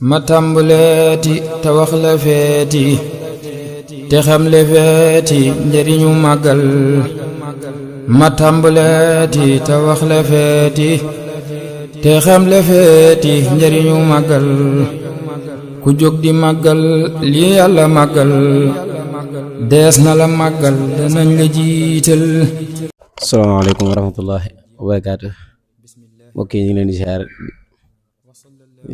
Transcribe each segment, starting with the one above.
ma tàmbaleeti te wax la feeti te xam le feeti njëriñu màggal ma tàmbaleeti te wax la feeti te xam le feeti njëriñu màggal ku jóg di màggal lii yàlla màggal dees na la màggal danañ la jiital. asalaamaaleykum wa rahmatullahi wa barakaatu. mbokk yi ñu ngi leen di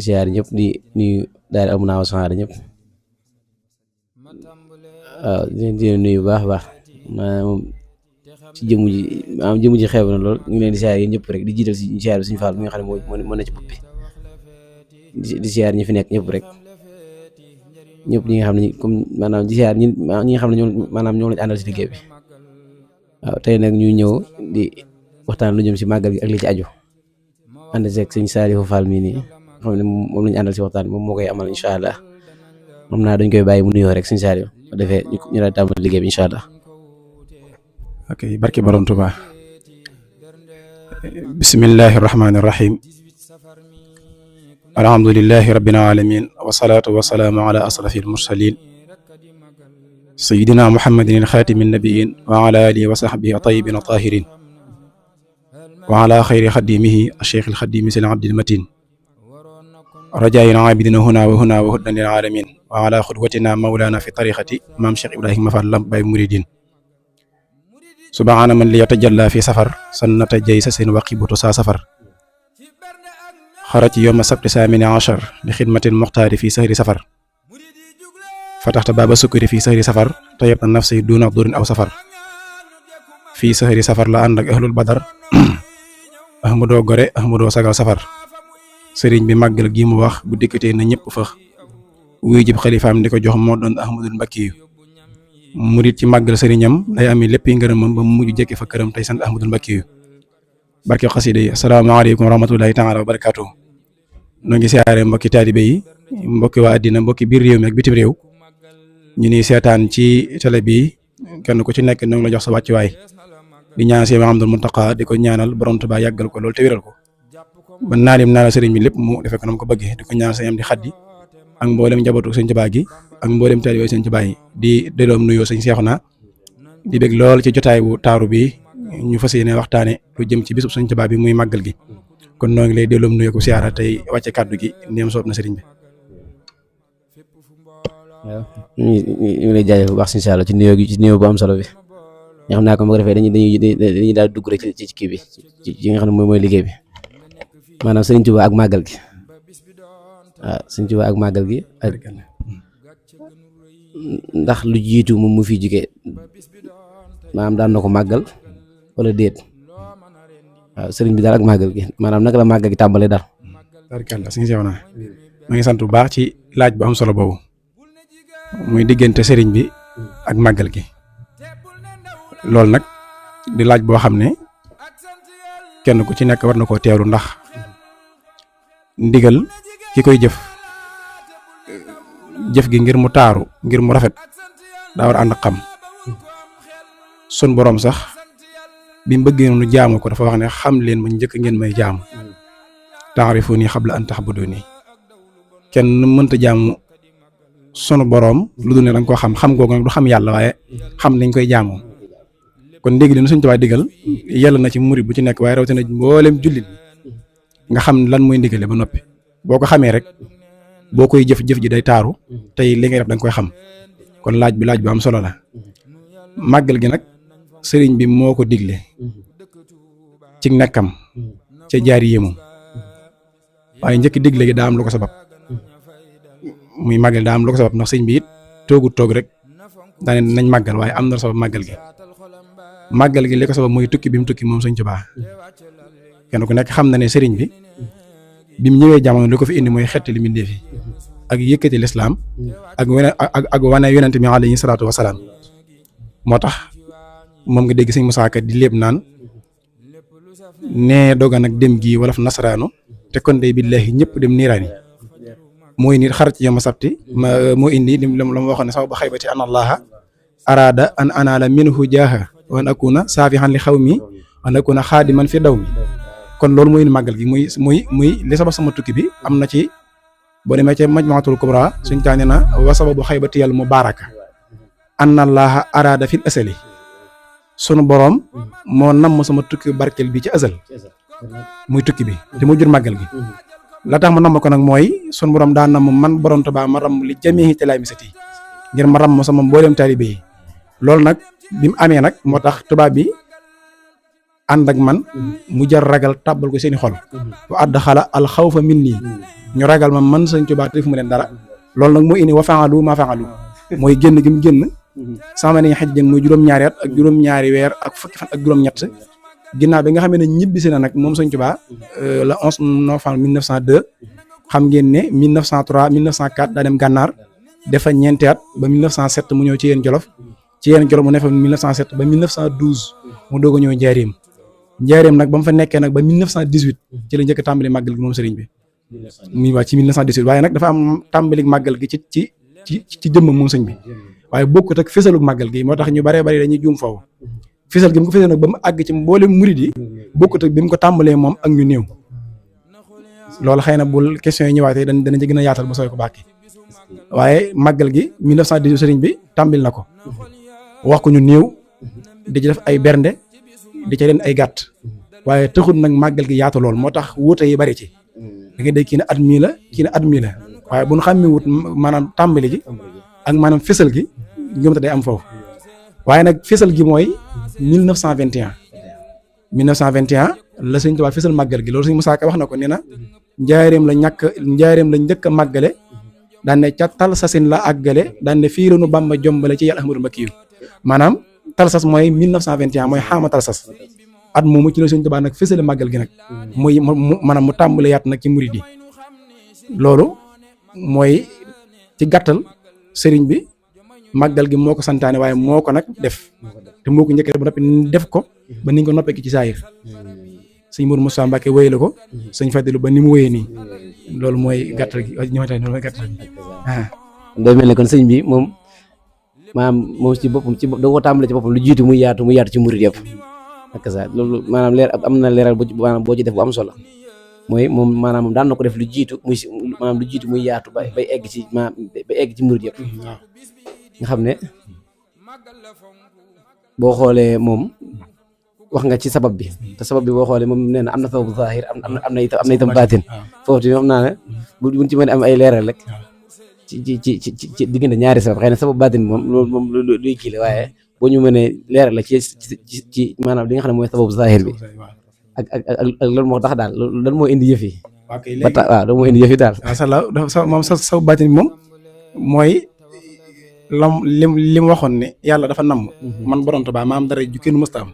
ziar ñëpp di nuyu daal amu naa wasaare ñëpp waaw di nuyu bu baax a baax moom ci jëmm ji xew na lool ñu ngi leen di ziar yéen ñëpp rek di jiital si ziar bi suñu Fall mi nga xam ne moo na ci bopp bi di ziar ñi fi nekk ñëpp rek ñëpp ñi nga xam ne comme maanaam di ziar ñi nga xam ne ñoo lañ àndal si liggéey bi waaw tey nag ñu ñëw di waxtaan lu jëm si màggal gi ak li ci aju ànd seeg sëñ Saliou Fall mii nii xam ne moom lañu àndal si waxtaan moom moo koy amal incha allah moom naa dañ koy bàyyi mu nuyoo rek sëñ Saliou bu defee ñu daal tàmbali liggéey bi incha allah. ok barke borom Tuubaa. bismillahi rahmaani rahim. alhamdulillahi rabbil alamin wasalaatu wasalaamu ala asrafil mursalin sayidina muhammadin xaatimin nabiyin wa ala alihi wa sahbihi tayyibin tahirin wa ala xayri xadimihi cheikh alxadimi sil abdil matin rajaayin abidina huna wa huddan lil alamin wa ala xudwatina mawlana fi tariqati maam cheikh ibrahima fall lamp bay muridin subhana man li yatajalla fi safar sannata jay sa seen waqibutu saa safar xaraj yowma sabti saamini achar li xidmatil muxtaari fi sahri safar fataxta baaba sukkuri fi sahri safar tayab na nafsi duna durin aw safar fi sahri safar la ànd ak ahlul badar ahmadoo gore ahmadoo sagal safar sëriñ bi màggal gi mu wax bu dikkatee na ñëpp fëx wuy jib xalifaam di ko jox moo doon ahmadul mbakki yu murit ci màggal sëriñam day ami lépp yi ngërëmam ba mu mujj jekki fa këram tey sant ahmadul mbakki yu barke xasida yi asalaamaaleykum wa rahmatullahi taala wa barakaatu. noo ngi siyaare mbokki taalibe yi mbokki waa àddina mbokki biir réew mi ak bitim réew ñu ni seetaan ci télé bi kenn ku ci nekk noo ngi la jox sa wàccuwaay di ñaan si Mahamadul Muntaqa di ko ñaanal borom Tuubaa yàggal ko loolu te wéral ko ba naalim naa la sëriñ bi lépp mu defee ko nam ko bëggee di ko ñaan sa yam di xaddi ak mboolem njabootu sëñ Tuubaa gi ak mboolem taalibe sëñ Tuubaa yi di delloom nuyoo sëñ Seexuna di bég lool ci jotaay bu taaru bi ñu fas yéene waxtaane lu jëm ci bisub sëñ Tuubaa bi muy màggal gi kon noo ngi lay delloom nuyoo ko siyaara tey wàcce kàddu gi ndéem soob na sëriñ bi. waaw ñu ngi lay jaajëf bu baax sëñ Saliou ci nuyoo bu am solo bi nga xam naa ko bu ko defee dañuy daal dugg rek ci kii bi ci nga xam ne mooy liggéey bi maanaam sëriñ Tuubaa ak màggal gi waaw sëriñ Tuubaa ak màggal gi ak ndax lu jiitu moom mu fi jógee maanaam daan na ko màggal wala déet waaw sëriñ bi daal ak màggal gi maanaam naka la màggal gi tàmbalee daal. barkalla sëñ Seexuna ma ngi sant bu baax ci laaj bu am solo boobu muy diggante sëriñ bi ak màggal gi loolu nag di laaj boo xam ne kenn ku ci nekk war na koo teewlu ndax ndigal ki koy jëf gi ngir mu taaru ngir mu rafet daa war ànd ak xam sun boroom sax bi mu bëggee nu jaamu ko dafa wax ne xam leen ma njëkk ngeen may jaamu taarifuni qabla an ta'buduni kenn mënta jaamu sunu boroom lu dul ne danga koo xam googu nag du xam yàlla waaye xam nañ koy jaamoo kon ndégg li nu Sëñ Tuubaa digal yàlla na ci murid bu ci nekk waaye rawatina mboolem jullit nga xam lan mooy ndigale ba noppi boo ko xamee rek boo koy jëf ji day taaru tey li ngay def danga koy xam kon laaj bu am solo la màggal gi nag sëriñ bi moo ko digle ci nekkam ca jaar yéemu waaye njëkk digle gi daa am lu ko sabab muy màggal daa am lu ko sabab ndax sëñ bi it toog rek daane nañ màggal waaye am na sabab màggal gi li ko sabab mooy tukki bi mu tukki moom Sëñ Tuubaa kenn ku nekk xam na ne sëriñ bi mu ñëwee jamono li ko fi indi mooy xettali mbindeef yi ak yëkkati lislaam ak wane yonent mi alayhi salaatu wasalaam moo tax moom nga dégg sëñ Musaa Ka di léeb naan nee doga nag dem gi walaf nasaraanu te kon day billaahi ñëpp dem niiraani mooy nit xarat ci yoma sabti moo indi la ma waxoon ne sama ba xaybati an allaha araada an anaala minhu jaaha wa an akuna saafihan li xaw mi wa an akuna xaadiman fi daw mi kon loolu mooy màggal gi muy li sabab sama tukki bi am na ci boo demee ca majmuatul kubra suñ taane na wa sababu xaybatiyal mubaraka anna allaha arada fil asali sunu boroom moo namm sama tukki barkeel bi ci azal muy tukki bi te mu jur màggal gi la tax ma namm ko nag mooy sunu boroom daa namm man borom Tuubaa ma ram li jamihi talaamisati ngir ma ram sama mbooleem taalibe yi loolu nag bi mu amee nag moo tax tubaab bi ànd ak man mu jar ragal tàbbal ko seeni xol wa adxala al xawfa minni ñu ragal ma man Sëñ Tuubaa te defu ma leen dara loolu nag moo indi wa fa'alu ma fa'alu mooy génn gi mu génn sama nañu xaj jën muy juróom-ñaari at ak juróom-ñaari weer ak fukki fan ak juróom-ñett ginnaaw bi nga xam ne ñibbisi na nag moom Sëñ Tuubaa le 11 novembre 1902 xam ngeen ne 1903 1904 daa dem gànnaar defa ñeenti at ba 1907 mu ñëw ci yéen Jolof mu ne fa 1907 ba 1912 mu doog a ñëw njaareem nag ba mu fa nekkee nag ba 1918 ci la njëkk a tàmbali màggal gi moom sëriñ bi muy waa ci 1918 waaye nag dafa am tàmbali màggal gi ci jëmmam moom sëñ bi waaye bokkut ak fësalug màggal gi moo tax ñu baree bari dañuy juum foofu fësal gi mu ko fësal nag ba mu àgg ci mboolem murid yi bokkut ak bi mu ko tàmbalee moom ak ñu néew loolu xëy na bul question yi ñëwaatee danañ ci gën a yaatal ba sooy ko bàkki waaye màggal gi 1918 sëriñ bi tàmbil na ko wax ko ñu néew di ci def ay bernde di ca leen ay gàtt waaye taxul nag màggal gi yaatu lool moo tax wuute yi bari ci da ngay dégg kii ne at mii la kii ne at mii la waaye bu ñu xàmmee wut maanaam tàmbali gi ak maanaam fésal gi njumte day am foofu waaye nag fésal gi mooy 1921 la Sëñ Tuubaa fésal màggal gi loolu Sëñ Musaa Ka wax na ko nee na njaareem la njëkk a màggale daan ne ca talsasin la àggale daan ne fii renu Bàmba jombale ci yàlla Ahmadu Mbakki yu maanaam talsas mooy 1921 mooy xaama talsas at moomu ci la Sëñ Tuubaa nag fésale màggal gi nag muy maanaam mu tàmbale yaat nag ci murid yi loolu mooy ci gàttal sëriñ bi màggal gi moo ko santaane waaye moo ko nag def te moo ko njëkkee ba noppi def ko ba ni ñu ko noppee ki ci saayir sëñ Mourou Moussa Mbacke wéy la ko sëñ Fadilu ba ni mu wéyee nii loolu mooy gàttal gi ñëwaatee loolu mooy gàttal gi day mel ne kon sëñ bi moom maanaam moom ci boppam da ko tàmbale ci boppam lu jiitu muy yaatu ci murid yëpp ak ça loolu maanaam leer am na leeral maanaam boo ci def bu am solo mooy moom maanaam moom daan na ko def lu jiitu muy yaatu bay egg ci murid yëpp nga xam ne boo xoolee moom wax nga ci sabab bi te sabab bi boo xoolee moom nee na am na sababu zahir am na itam baatin foofu ti xam naa ne buñ ci mën a am ay leeral rek ci diggante ñaari sabab xëy na sabab baatin bi moom loolu moom luy kii la waaye boo ñu mënee leeral la ci maanaam li nga xam ne mooy sababu zahir bi ak loolu moo tax daal loolu moo indi yëf yi waaw loolu moo indi yëf yi daal moom sababu baatin bi moom mooy li mu waxoon ne yàlla dafa namm man borom Tuubaa ma am dara ju kenn mësta am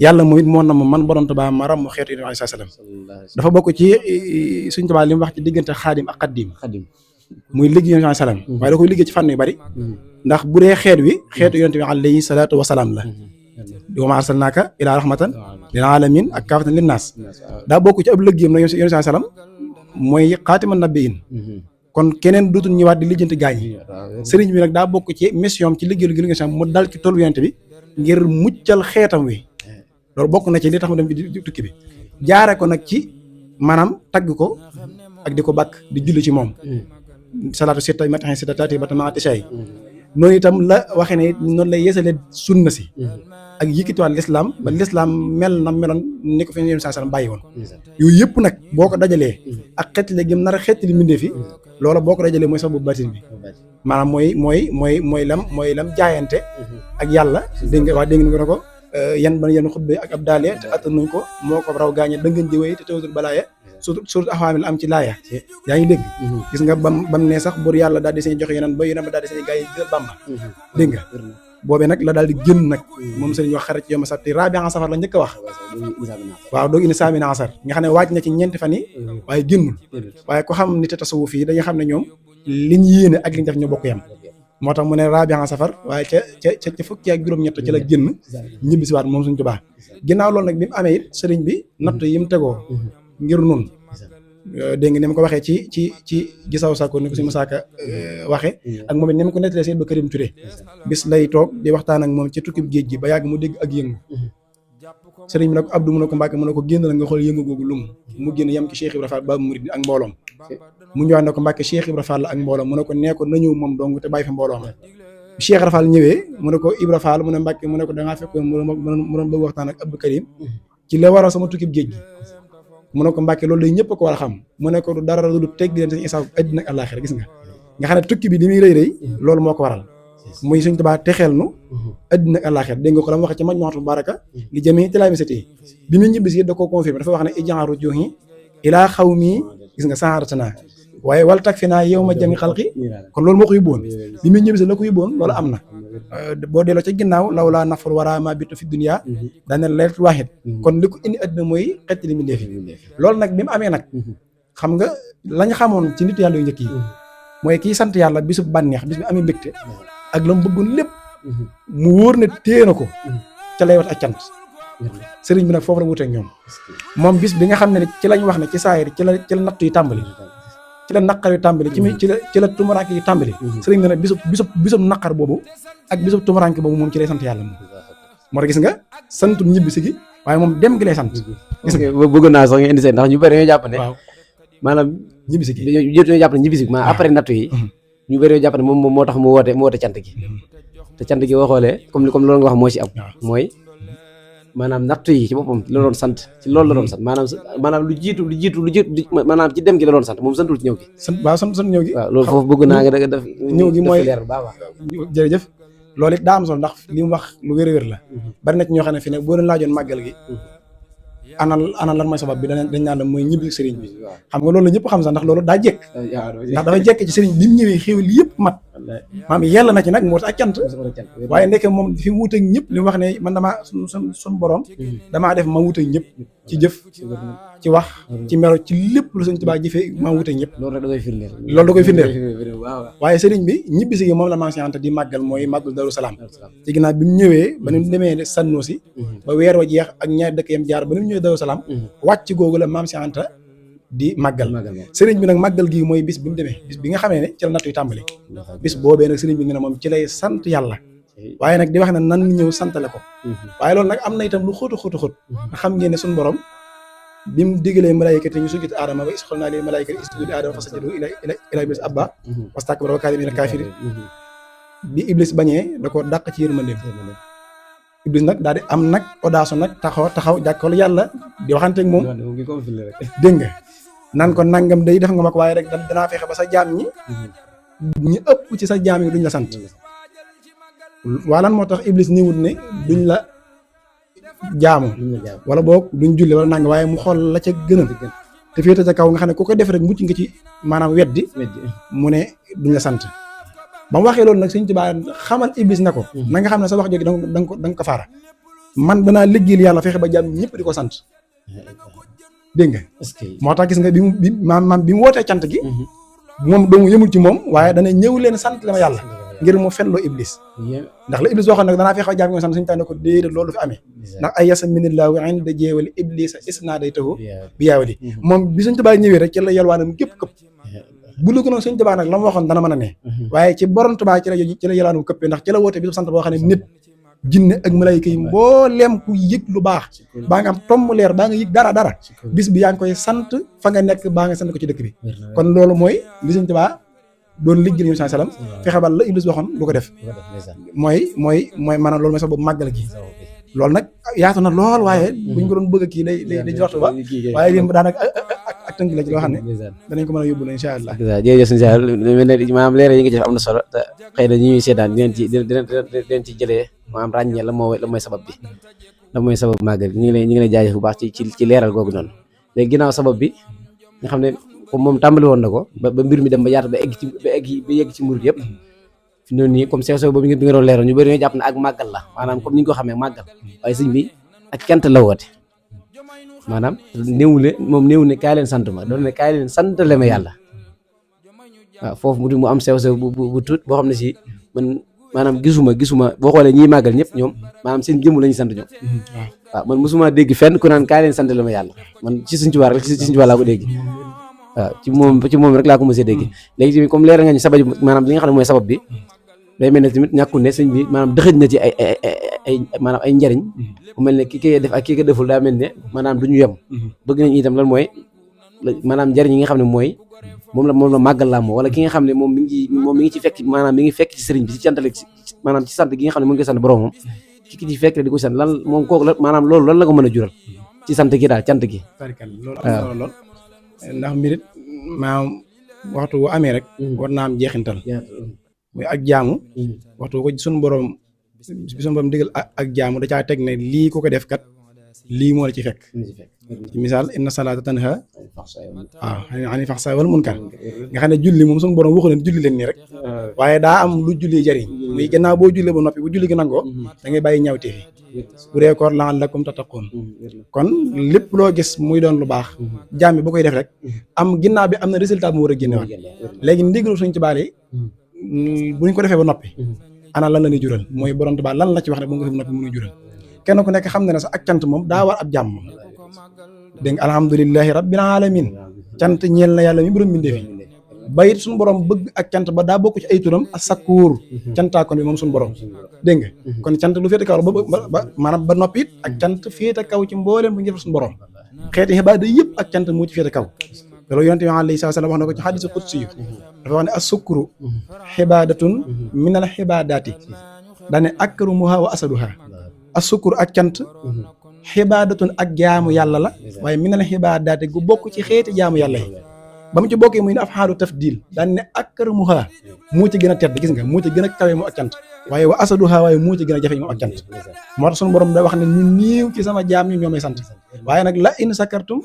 yàlla moom it moo namm man borom Tuubaa ma ram mu xeetu yi alayhi salaam dafa bokk ci Sëñ Tuubaa li mu wax ci diggante xaadim ak xaddim muy liggéey alayhi salaam waaye da koy liggéey ci fànn yu bari ndax bu dee xeet wi xeetu yonent bi alayhi salaatu wasalaam la wa maa arsalnaaka ilaa rahmatan lil aalamiin ak kaafatan linnaas daa bokk ci ab liggéeyam na yonent bi salaam mooy xaatiman nabiyyiin kon keneen dootul ñëwaat di lijjanti gaañ sëriñ bi nag daa bokk ci mission ci liggéeyu gi nga xam mu dal ci tollu yonent bi ngir muccal xeetam wi loolu bokk na ci li tax mu dem ci tukki bi jaare ko nag ci maanaam tagg ko ak di ko bàkk di julli ci moom salaatu sitta matin sitta taati ba tamaati say noonu itam la waxee ne noonu lay yeesale sunna si ak yëkkatiwaat lislaam ba lislaam mel na meloon ni ko fi yéen saa bàyyi woon yooyu yëpp nag boo ko dajalee ak xeetli gi nar a xeetli mbindee fi loola boo ko dajalee mooy sababu baatin bi maanaam mooy lam jaayante ak yàlla dégg nga ne ko yan ban yenn xutbe ak ab daale te attan nañ ko moo ko raw gaañe dëngañ jëwee te teewtul balaaya surtout axawaamil am ci laaya yaa ngi dégg gis nga bam ne sax bur yàlla daal di sañ joxe yeneen ba yeneen ba daal di sañ gaa yi jël Bàmba dégg nga boobee nag la daal di génn nag moom sëriñ wax xarit ci yoma sabti rabian safar la njëkk a wax waaw doog indi saamina asar nga xam ne waaj na ci ñeenti fan yi waaye génnul waaye ko xam nit tasawuf yi dañuy xam ne ñoom liñ yéene ak liñ def ñoo bokk yam moo tax mu ne rabian safar waaye ca fukki ak juróom-ñett ci la génn ñibbi si waat moom Sëriñ Tuubaa ginnaaw loolu nag bi mu amee it sëriñ bi natt yi mu tegoo ngir nun dégg nga ni ma ko waxee ci gisaw sako ni ko si Musaa Ka waxe ak moom it ni ma ko nettalee Seydou Karim Touré bis lay toog di waxtaan ak moom ci tukkib géej gi ba yàgg mu dégg ak yëngu sëriñ bi nag Abdou mu ne ko Mbàkke mu ne ko génn la nga xool yëngu googu lum mu génn yem ci Cheikh Ibra Fall Babu Murid ak mbooloom mu ñëwaat ne ko Mbàkke Cheikh Ibra Fall ak mbooloo mu ne ko nee ko na ñëw moom dong te bàyyi fa mbooloo ma Cheikh Ibra Fall ñëwee mu ne ko Ibra Fall mu ne Mbàkke mu ne ko da ngaa fekk mu doon bëgg waxtaan ak Abdou Karim ci la waral sama tukkib géej gi mu ne ko Mbàkke loolu day ñëpp ko war a xam mu ne ko du dara du teg di leen seen isaab àddina ak àllaaxira gis nga xam ne tukki bi li muy rëy rëy loolu moo ko waral muy Sëñ Tuubaa texeel nu àddina ak àllaaxira dégg nga ko la mu wax ci Majmuhatul Baraka li jëmee ci laay misati bi mu ñibbisi da koo confirmé dafa wax ne ijaaru juhi ilaa xawmi gis nga saharatana waaye wal tak fi naa yow ma jami xalqi kon loolu moo ko yóbboon bi muy ñibbisi la ko yóbboon loolu am na boo delloo ca ginnaaw law laa nafar wara ma bitu fi dunya daane laylatul waahid kon li ko indi àddina mooy xett li mu ndeefi loolu nag bi mu amee nag xam nga lañ xamoon ci nit yàlla yu njëkk yi mooy kii sant yàlla bisub bànneex bis bi amee mbégte ak la mu bëggoon lépp mu wóor ne téye na ko ca lay wat ak cant sëriñ bi nag foofu la wuteek ñoom moom bis bi nga xam ne ci lañ wax ne ci saayir ci la natt yi tàmbali ci la naqar yu tàmbali ci la tumuraanke yi tàmbali sëriñ bi nag bisub naqar boobu ak bisub tumuraanke boobu moom ci lay sant yàlla moom moo tax gis nga santul ñibbi si gi waaye moom dem gi lay sant gis nga bëggoon naa sax nga indi seen ndax ñu bëri ñoo jàpp ne maanaam ñibbi si gi ñoo jàpp ne ñibbi si maanaam après nattu yi ñu bëri ñoo jàpp ne moom moo tax mu woote cant gi te cant gi boo xoolee comme loolu nga wax moo ci am mooy maanaam nattu yi ci boppam la doon sant ci loolu la doon sant maanaam lu jiitu maanaam ci dem gi la doon sant moom santul ci ñëw gi sant ñëw gi waaw loolu foofu bëgg naa nga def ñëw gi mooy leer bu baax jërëjëf loolu it daa am solo ndax li mu wax lu wér la bari na ci ñoo xam ne fii nag boo leen laajoon màggal gi ana lan mooy sabab bi dañ naan la mooy ñibbi sëriñ bi xam nga loolu la ñëpp xam sax ndax loolu daa jekk ndax dafa jekk ci sëriñ bi mu ñëwee xéwal yëpp mat maam yàlla na ci nag moo tax ak cant waaye ndeke moom fi mu wuteeg ñëpp li mu wax ne man damaa sun borom damaa def ma wuteeg ñëpp ci jëf ci wax ci melo ci lépp lu Sëñ Tuubaa jëfee ma wuteeg ñëpp loolu da koy firndeel waaye sëriñ bi ñibbi si gi moom la Maam Cheikh Anta di màggal mooy màggal Daaru Salaam ci ginnaaw bi mu ñëwee ba ñu demee Sànnoosi ba weer wa jeex ak ñaari dëkk yam jaar ba ñu ñëwee Daaru Salaam wàcc googu la Maam Cheikh Anta di màggal sëriñ bi nag màggal gi mooy bis bi mu demee bis bi nga xamee ne ci la nattu yi tàmbali bis boobee nag sëriñ bi ne moom ci lay sant yàlla waaye nag di wax ne nan ñëw santale ko waaye loolu nag am na itam lu xóotu nga xam ngeen ne suñu borom bi mu digalee malaayikati ñu sujjóot aadama ba isxol naa leen malaayikati isjudu aadama fasajadu ila iblis abba wastakbara wa kaana mina kaafiriin bi iblis bañee da ko dàq ci yërmandeem iblis nag daal di am nag audace nag taxaw jàkkaarloo yàlla di waxanteeg moom dégg nga naan ko nangam day def nga ma ko waaye rek danaa fexe ba sa jaam ñi ëpp ci sa jaam yi duñ la sant waa lan moo tax iblis niwut ne duñ la jaamu wala boog duñ julli wala nangam waaye mu xool la ca gënal te féete ca kaw nga xam ne ku ko def rek mucc nga ci maanaam weddi mu ne duñ la sant ba mu waxee loolu nag Sëñ Tuubaa xamal iblis na ko na nga xam ne sa wax jóge da nga ko faara man danaa liggéeyal yàlla fexe ba jaam ñëpp di ko sant dégg nga moo tax gis nga bi mu wootee cant gi moom doomu yëmul ci moom waaye dana ñëw leen sant la ma yàlla ngir mu fenloo iblis ndax la iblis waxoon nag danaa fexe ba jaam ñi sant Sëñ Tuubaa ne ko déedéet loolu fi amee ndax ay yasa minillaahu inda jeewali iblisa isna day taxu bi yaawali moom bi Sëñ Tuubaa ñëwee rek ci la yalwaanam gépp këpp bu lu gënoon Sëñ Tuubaa nag la ma waxoon dana mën a ne waaye ci borom Tuubaa ci la yalwaanam këppee ndax ci la woote bi sant boo xam ne nit jinne ak malaayika yi mbooleem ku yëg lu baax baa nga am tomm leer baa nga yëg dara bis bi yaa ngi koy sant fa nga nekk baa nga sant ko ci dëkk bi kon loolu mooy li Sëñ Tuubaa doon liggéey ñu sallam fexe ba la iblis waxoon lu ko def mooy maanaam loolu mooy sax boobu màggal gi loolu nag yaatu na lool waaye buñ ko doon bëgg kii day joxtu ba waaye lii daanaka ak tënk la ci loo xam ne danañ ko mën a yóbbu la incha allah jërëjëf sëñ Saal maanaam leeral yi nga def am na solo te xëy na ñuy seetaan dinañ ci jëlee maanaam ràññee la mooy sabab bi la mooy sabab màggal ñu ngi lay jaajëf bu baax ci leeral googu noonu léegi ginnaaw sabab bi nga xam ne comme moom tàmbali woon na ko ba mbir mi dem ba yaatu ba yegg ci murid yëpp fi noonu nii comme sew boobu bi nga doon leeral ñu bëri ñoo jàpp ne ak màggal la maanaam comme ni ñu ko xamee màggal waaye sëñ bi ak cant la woote maanaam néew ne kaay leen sant ma doon ne kaay leen santale ma yàlla waaw foofu mu am sew bu tuut boo xam ne si man maanaam gisuma boo xoolee ñiy màggal ñëpp ñoom maanaam seen jëmm la ñu sant ñoom waaw man mosuma dégg fenn ku naan kaay leen santale ma yàlla man ci Sëñ Tuubaa rek ci Sëñ Tuubaa laa ko dégg waaw ci moom rek laa ko mos a dégg léegi tamit comme leer nga ñu sabab maanaam li nga xam ne mooy sabab bi day mel ne tamit ñàkkul ne sëñ bi maanaam dëxëj na ci ay maanaam ay njariñ mu mel ne ki koy def ak ki ko deful daa mel ne maanaam du ñu yem bëgg nañ itam lan mooy maanaam njariñ yi nga xam ne mooy moom la màggal laa wala ki nga xam ne moom mi ngi ci fekk maanaam mi ngi fekk ci sëriñ bi ci cantale maanaam ci sant gi nga xam ne mu ngi koy sant boromam ki ci fekk di ko sant lan moom kooku la maanaam loolu lan la ko mën a jural ci sant gi daal cant gi. loolu am solo lool ndax mbirit maanaam waxtu bu amee rek war naa am jeexintal muy ak jaamu waxtu ko suñu borom bi suñu borom digal ak jaamu da caa teg ne lii ko def kat lii moo la ci fekk ci misaal inna salaata tanha waaw ani faxsa wal munkar nga xam ne julli moom suñu borom waxu leen julli leen nii rek waaye daa am lu julli jariñ muy gannaaw boo jullee ba noppi bu julli gi nangoo da ngay bàyyi ñaawteef yi bu dee koor la'allakum tattaqun kon lépp loo gis muy doon lu baax jaam bi bu koy def rek am ginnaaw bi am na résultat bu mu war a génne waat léegi ndigalu suñ ci baale buñ ko defee ba noppi ana lan la ñuy jural mooy borom Tuubaa lan la ci wax ne bu nga defee ba noppi mënuy jural kenn ku nekk xam ne ne sax ak cant moom daa war ab jàmm moom dégg nga alhamdulillahi rabbil alamin cant ñeel na yàlla mi borom mi ndefi bayit suñu borom bëgg ak cant ba daa bokk ci ay turam as-sakkuur cantaakoon bi moom suñu borom dégg nga kon cant lu féete kaw ba maanaam ba noppi it ak cant féete kaw ci mbooleem bu ñu def suñu borom xeeti xibaada yëpp ak cant moo ci féete kaw loolu yonent bi alayhi salaam wax na ko ci hadiisu qudsi yu dafa wax ne as-sukru xibaadatun minal xibaadaati daane akramuha wa asaduha as-sukru ak cant xibaadatun ak jaamu yàlla la waaye minal xibaadaati gu bokk ci xeeti jaamu yàlla yi ba mu ci bokkee muy ne afxaalu tafdil daan ne akramuha moo ci gën a tedd gis nga moo ci gën a kawe mu ak cant waaye wa asaduha waaye moo ci gën a jafe mu ak cant moo tax suñu borom da wax ne ñu niiw ci sama jaam ñi ñoo may sant waaye nag la in sakartum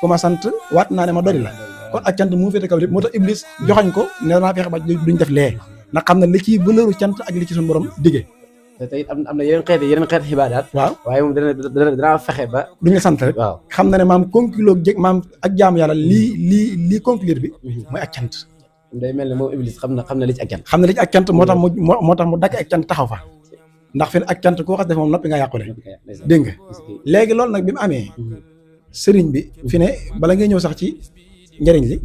ku ma sant waat naa ne ma doli la kon ak cant moo féete kaw lépp moo tax iblis joxañ ko ne naa fexe ba duñ def lee ndax xam ne li ci bëlëru cant ak li ci suñu borom dige te it am na yeneen xeeti xibaadaat waaw waaye moom dana fexe ba duñ la sant rek waaw xam na ne maam conclure jég maam ak jaamu yàlla lii conclure bi mooy ak cant day mel ne moom iblis xam na li ci ak cant xam na li ci ak cant moo tax mu dakk ak cant taxaw fa ndax fi ne ak cant koo xas def moom noppi nga yàqule dégg nga léegi loolu nag bi mu amee sëriñ bi fi ne bala ngay ñëw sax ci njëriñ li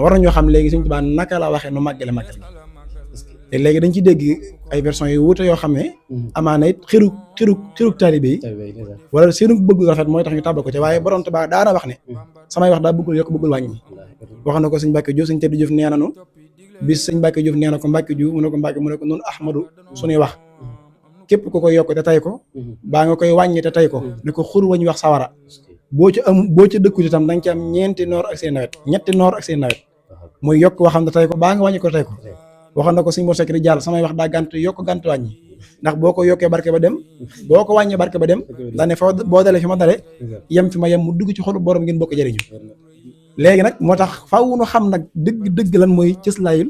war nañoo xam léegi Sëriñ Tuubaa naka la waxee nu màggale te léegi dañ ci dégg ay versions yu wuute yoo xam ne amaana it xiruk taalibe yi wala seenu bëgg rafet mooy tax ñu tàbbal ko ci waaye borom Tuubaa daana wax ne samay wax daa bëggul yokk bëggul wàññi wax na ko sëñ Mbàkke Juuf sëñ Teddu Juuf nee nanu bis sëñ Mbàkke Juuf nee na ko Mbàkke Juuf mu ne ko Mbàkke mu ne ko noonu Ahmadu suñuy wax képp ku koy yokk te tay ko baa nga koy wàññi te tay ko ne ko xur wañu wax sawara boo ci dëkkut itam da nga ci am ñeenti noor ak seen nawet ñetti noor ak seen nawet muy yokk waxam te tay ko baa nga wàññi ko tay ko waxoon na ko sëñ Mor Sekk di jàll samay wax daa gànt yokk gànt wàññi ndax boo ko yokkee barke ba dem boo ko wàññee barke ba dem daane fa boo dalee fi ma dale yem fi ma yem mu dugg ci xolu borom ngeen bokk jëriñu léegi nag moo tax faaw nu xam nag dëgg lan mooy cëslaayul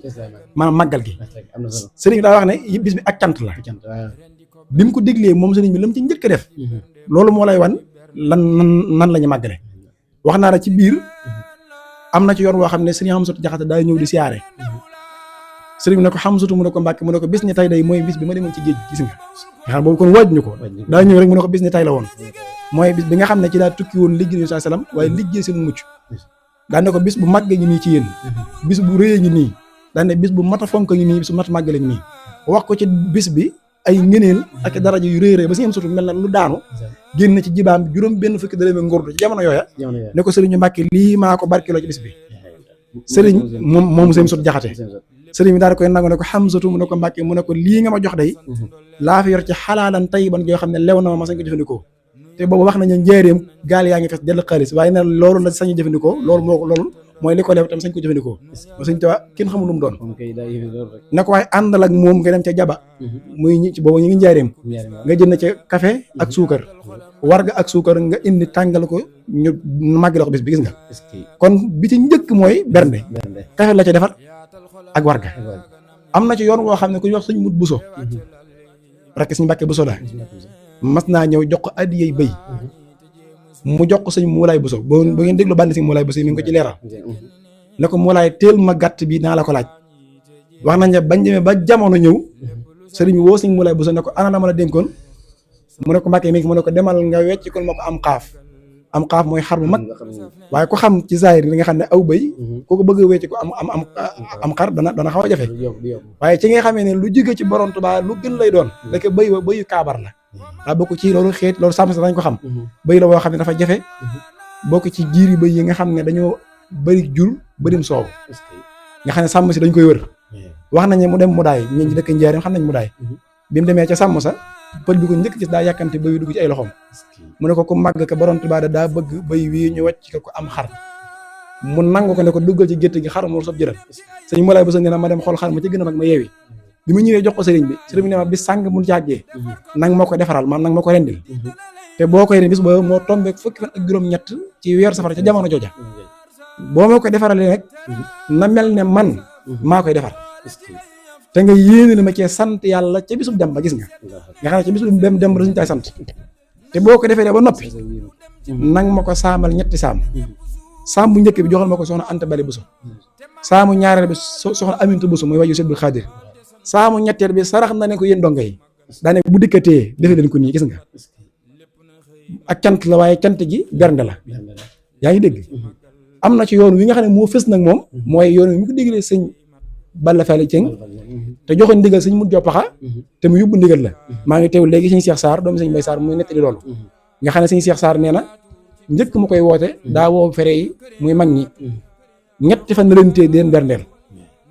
maanaam màggal gi sëriñ bi daa wax ne bis bi ak cant la bi mu ko diglee moom sëriñ bi la mu ci njëkk a def loolu moo lay wan nan la ñu màggale wax naa la ci biir am na ci yoon woo xam ne sëriñ Amsatu Jaxate daa ñëw di siyaare sëriñ bi ne ko Xamsatu mu ne ko Mbàkke mu ne ko bis ni tay day mooy bis bi ma demoon ci géej gis nga xam boobu kon waaj ñu ko daa ñëw rek mu ne ko bis ni tay la woon mooy bis bi nga xam ne ci daa tukki woon liggéey sallallahu alayhi wasallam waaye liggéey seen mucc daan ne ko bis bu màgg ngi nii ci yéen bis bu rëy ngi nii daan ne bis bu mat a fonk ngi nii bis bu mat a màggale ngi nii wax ko ci bis bi ay ngëneel ak daraja yu rëy ba si am surtout mel na lu daanu génn ci jibaam bi juróom benn fukki dërëmi ngurdu ci jamono yooya ne ko sëriñ Mbàkke lii maa ko barkeloo ci bis bi sëriñ moom seen sut jaxate sëriñ bi daal koy nangu ne ko Xamsatu mu ne ko Mbàkke mu ne ko lii nga ma jox day laa fi yor ci xalaalan tayyiban yoo xam ne lew na ma sañ ko jëfandikoo te boobu wax nañu njëriñam gaal yaa ngi fees dell xaalis waaye ne loolu la sañ jëfandikoo loolu mooy li ko lew tam sañ ko jëfandikoo ma sëñ Tuubaa kenn xamul lu mu doon ne ko waaye àndal ak moom nga dem ca jaba muy ñi ci boobu ñu ngi njëriñam nga jënd ca café ak suukar warga ak suukar nga indi tàngal ko ñu màggal ko bis bi gis nga kon bi ci njëkk mooy bernde café la ca defar ak warga am na ci yoon woo xam ne ku ñu wax sëñ Mut Buso rek sëñ Mbàkke Buso la mas naa ñëw jox ko addiyey bëy mu jox ko sëñ Moulay Buso ba ngeen déglu bànn si Moulay Buso mi ngi ko ci leeral ne ko Moulay teel ma gàtt bi naa la ko laaj wax nañ ne bañ demee ba jamono ñëw sëriñ bi woo sëñ Moulay Buso ne ko ana la ma la dénkoon mu ne ko Mbàkke mi mu ne ko demal nga weccikul ma ko am xaaf mooy xar bu mag waaye ku xam ci zaahir li nga xam ne aw bëy ku ko bëgg a wecci ko am xar dana xaw a jafe waaye ci nga xamee ne lu jóge ci borom Tuubaa lu gën lay doon dake bëyu kaabar la daa bokk ci loolu xeet loolu sàmm sa dañ ko xam bëy la boo xam ne dafa jafe bokk ci jiiri bëy yi nga xam ne dañoo bëri jur bërim soow nga xam ne sàmm si dañ koy wër wax nañ ne mu dem mu daay ñi ñi dëkk Njaaréem xam nañ mu daay bi mu demee ca sàmm sa pël bi ko njëkk gis daa yàkkamte bëy wi dugg ci ay loxoom mu ne ko ku màgg ka borom Tuubaa daa bëgg bëy wii ñu wàcc ko am xar mu nangu ko ne ko duggal ci gétt gi xar moo sob jëral sëñ Moulay Bousso nee na ma dem xool xar ma ci gën a mag ma yeewi bi mu ñëwee jox ko sëriñ bi ne ma bis sàng mun càggee nang moo ko defaral maam nang moo ko rendil te boo koy ren bis boobu moo tombé fukki fan ak juróom-ñett ci weer safara ca jamono jooja boo ma ko defaralee rek na mel ne man maa koy defar te nga yéene li ma cee sant yàlla ca bisub dem ba gis nga xam ne ca bisub dem ba suñu taay sant te boo ko defee ba noppi nang ma ko saamal ñetti saam bu njëkk bi joxal ma ko soxna Anta Bali Bousso saamu ñaareel bi soxna Amintu Bousso mooy waju Sëñ Xaadir saamu ñetteel bi sarax na ne ko yéen donga yi daane bu dikkatee defee leen ko nii gis nga ak cant la waaye cant gi bernde la yaa ngi dégg am na ci yoon wi nga xam ne moo fës nag moom mooy yoon wi mu ko déglee sëñ Balla Fally Ceng te joxoon ndigal sëñ Mut Jopaxa te mu yóbbu ndigal la maa ngi teew léegi sëñ Cheikh Sarr doomu sëñ Mbay Sarr muy nettali loolu nga xam ne sëñ Cheikh Sarr nee na njëkk mu koy woote daa woo fere yi muy mag ñi ñetti fan na leen téye di leen berndeel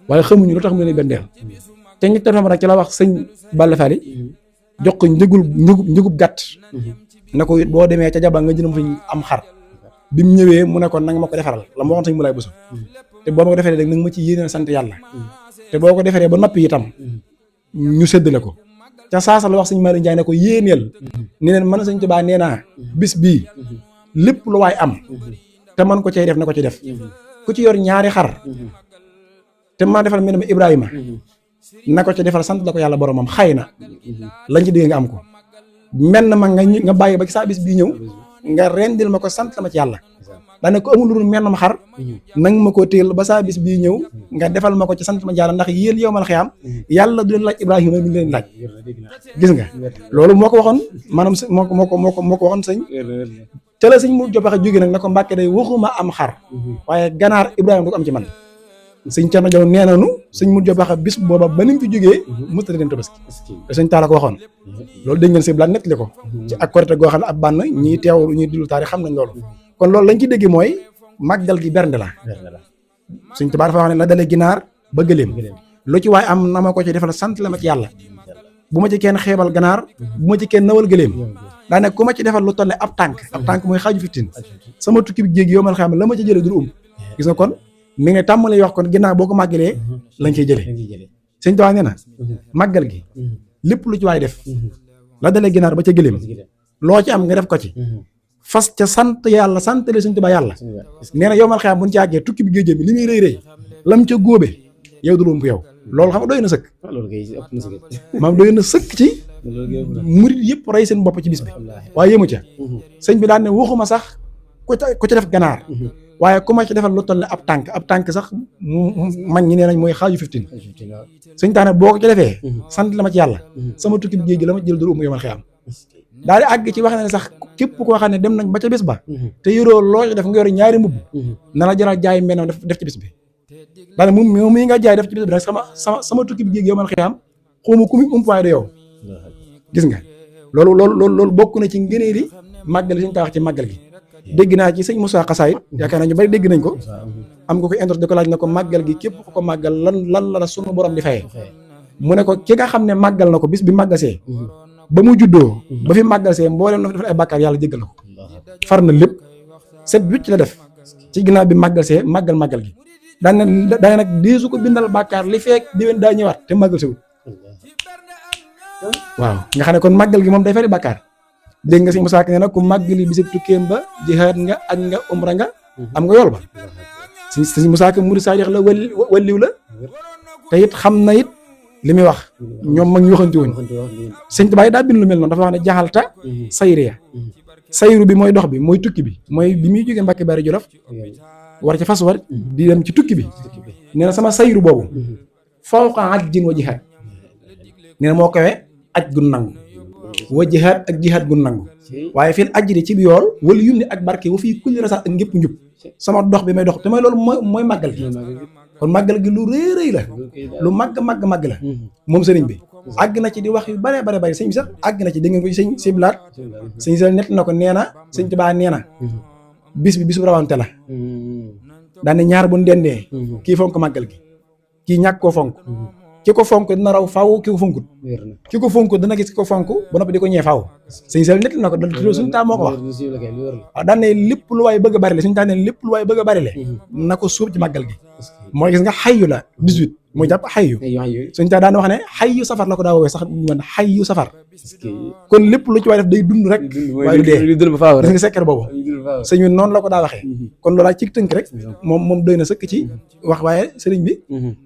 waaye xamuñu lu tax mu leen berndeel te ñetti fan nag ci la wax sëñ Balla Fally jox ko njëgub gàtt na ko boo demee ca jaba nga jëlam fa am xar bi mu ñëwee mu ne ko nanga ma ko defaral la ma waxoon sëñ Moulay Bousso te boo ma ko defaree rek nanga ma ci yéene sant yàlla te boo ko defaree ba noppi itam ñu séddale ko ca saasa la wax sëñ Malick Ndiaye ne ko yéeneel ni leen man sëñ Tuubaa nee naa bis bii lépp lu waay am te man ko cay def na ko ci def ku ci yor ñaari xar te man defal mel ne Ibrahima na ko ci defal sant la ko yàlla boromam xëy na lañ ci dégg nga am ko menn ma nga bàyyi ba ci saa bis bii ñëw nga rendil ma ko sant la ma ci yàlla daane ko amul lu dul menn ma xar nang ma ko téel ba saa bis bii ñëw nga defal ma ko ci sant ma ci yàlla ndax yéen yow mal xiyaam yàlla du leen laaj Ibrahima bi leen laaj gis nga loolu moo ko waxoon maanaam moo ko waxoon sëñ ca la sëñ mu jopaxe jóge nag na ko Mbàkke day waxuma am xar waaye ganaar Ibrahima du ko am ci man sëñ Cerno Jaw nee nañu sëñ mu jopaxe bis booba ba ni mu fi jógee mësta dem tabaski te sëñ Taala ko waxoon loolu dégg ngeen si blaat nettali ko ci ak korite goo xam ne ab bànn ñiy teew ñuy dulu taari xam nañ loolu kon loolu lañ ci dégg mooy màggal gi bernde la sëñ Tuubaa dafa wax ne la dalee ginaar ba gëléem lu ci waaye am na ma ko ci defal sant la ma ci yàlla bu ma ci kenn xeebal ganaar bu ma ci kenn nawal gëléem daanaka ku ma ci defal lu toll ne ab tànk mooy xaaju fitin sama tukki bi géej gi yow man xam la ma ci jëlee du gis nga kon mi ngi tàmmalee wax kon ginnaaw boo ko màggalee lañ koy jëlee sëñ Tuubaa nee na màggal gi lépp lu ci waay def la dalee ginaar ba ca gëléem loo ci am nga def ko ci fas ca sant yàlla santale sëñ Tuubaa yàlla nee na yow man xam bu ñu ci àggee tukki bi géej bi li muy rëy lam ca góobe yow du lump yow loolu xam nga doy na sëkk maam doy na sëkk ci murit yëpp rey seen bopp ci bis bi waaye yému ca sëñ bi daan ne waxuma sax ku ci def ganaar waaye ku ma ci defal lu toll ne ab tànk sax mag ñi nee nañ mooy xaaju 15 sëñ taane boo ko ci defee sant la ma ci yàlla sama tukki bi géej gi la ma jël du yomal xiyam daal di àgg ci wax ne sax képp koo xam ne dem nañ ba ca bis ba te yoroo loo ci def nga yor ñaari mbubb na la jaral jaay mbenn def ci bis bi daal moom mii nga jaay def ci bis bi nag sama tukki bi géej gi yomal xiyam xawma ku muy umpaaye du yow gis nga loolu bokk na ci ngëneeli màggal suñu taa wax ci màggal gi dégg naa ci sëñ Moussa Xasaay yaakaar naa ñu bari dégg nañ ko am nga ko introduit di ko laaj na ko màggal gi képp ku ko màggal lan la sunu borom di fayee mu ne ko ki nga xam ne màggal na ko bis bi màggasee ba mu juddoo ba fi màggasee mboolem na fa def ay bàkkaar yàlla jéggal na ko far na lépp set wicc la def ci ginnaaw bi màggasee màggal gi daane nag deesu ko bindal bàkkaar li feek déwén daa ñëwaat te màggal sewut waaw nga xam ne kon màggal gi moom day fari bàkkaar dégg nga si Musaa Ka nee na ku màggali bisab tukkeem ba jihaad nga ak nga umra nga am nga yool ba si Musaa Ka murid saadix la walliw la te it xam na it li muy wax ñoom mag ñu waxanti woon sëñ Tuubaa daa bind lu mel noonu dafa wax ne jaxalta sayriya sayru bi mooy dox bi mooy tukki bi mooy bi muy jógee Mbàkke Bari Jolof war ci fas war di dem ci tukki bi nee na sama sayru boobu fawqa ajjin wa jihaad nee na moo kawee aj gun nangu wa jihaad ak jihaad gun nangu waaye fil ajri ci bi yool wala yum ni ak barke wa fii kulli rasaat ak ngépp njub sama dox bi may dox te mooy loolu mooy màggal gi kon màggal gi lu rëy la lu màgg la moom sëriñ bi àgg na ci di wax yu bare sëñ bi sax àgg na ci dégg ngeen ko sëñ siblaat sëñ sa nett na ko nee na sëñ Tuubaa nee na bis bi bisu rawante la daan ne ñaar bu ñu dendee kii fonk màggal gi kii ñàkk koo fonk ki ko fonk dina raw faaw ki ko fonkut ki ko fonkut dana gis ki ko fonk ba noppi di ko ñee faaw sëñ sel nit na ko suñu taa moo ko wax waaw daan ne lépp lu waay bëgg a bari le suñu taa ne lépp lu waay bëgg a bari le na ko suub ci màggal gi mooy gis nga xayyu la 18 mooy jàpp xayyu suñu taa daan wax ne xayyu safar la ko daa woowee sax man xayyu safar kon lépp lu ci waay def day dund rek waaye du dee gis nga sekkere boobu sëñ bi noonu la ko daa waxee kon loolaa ci tënk rek moom doy na sëkk ci wax waaye sëriñ bi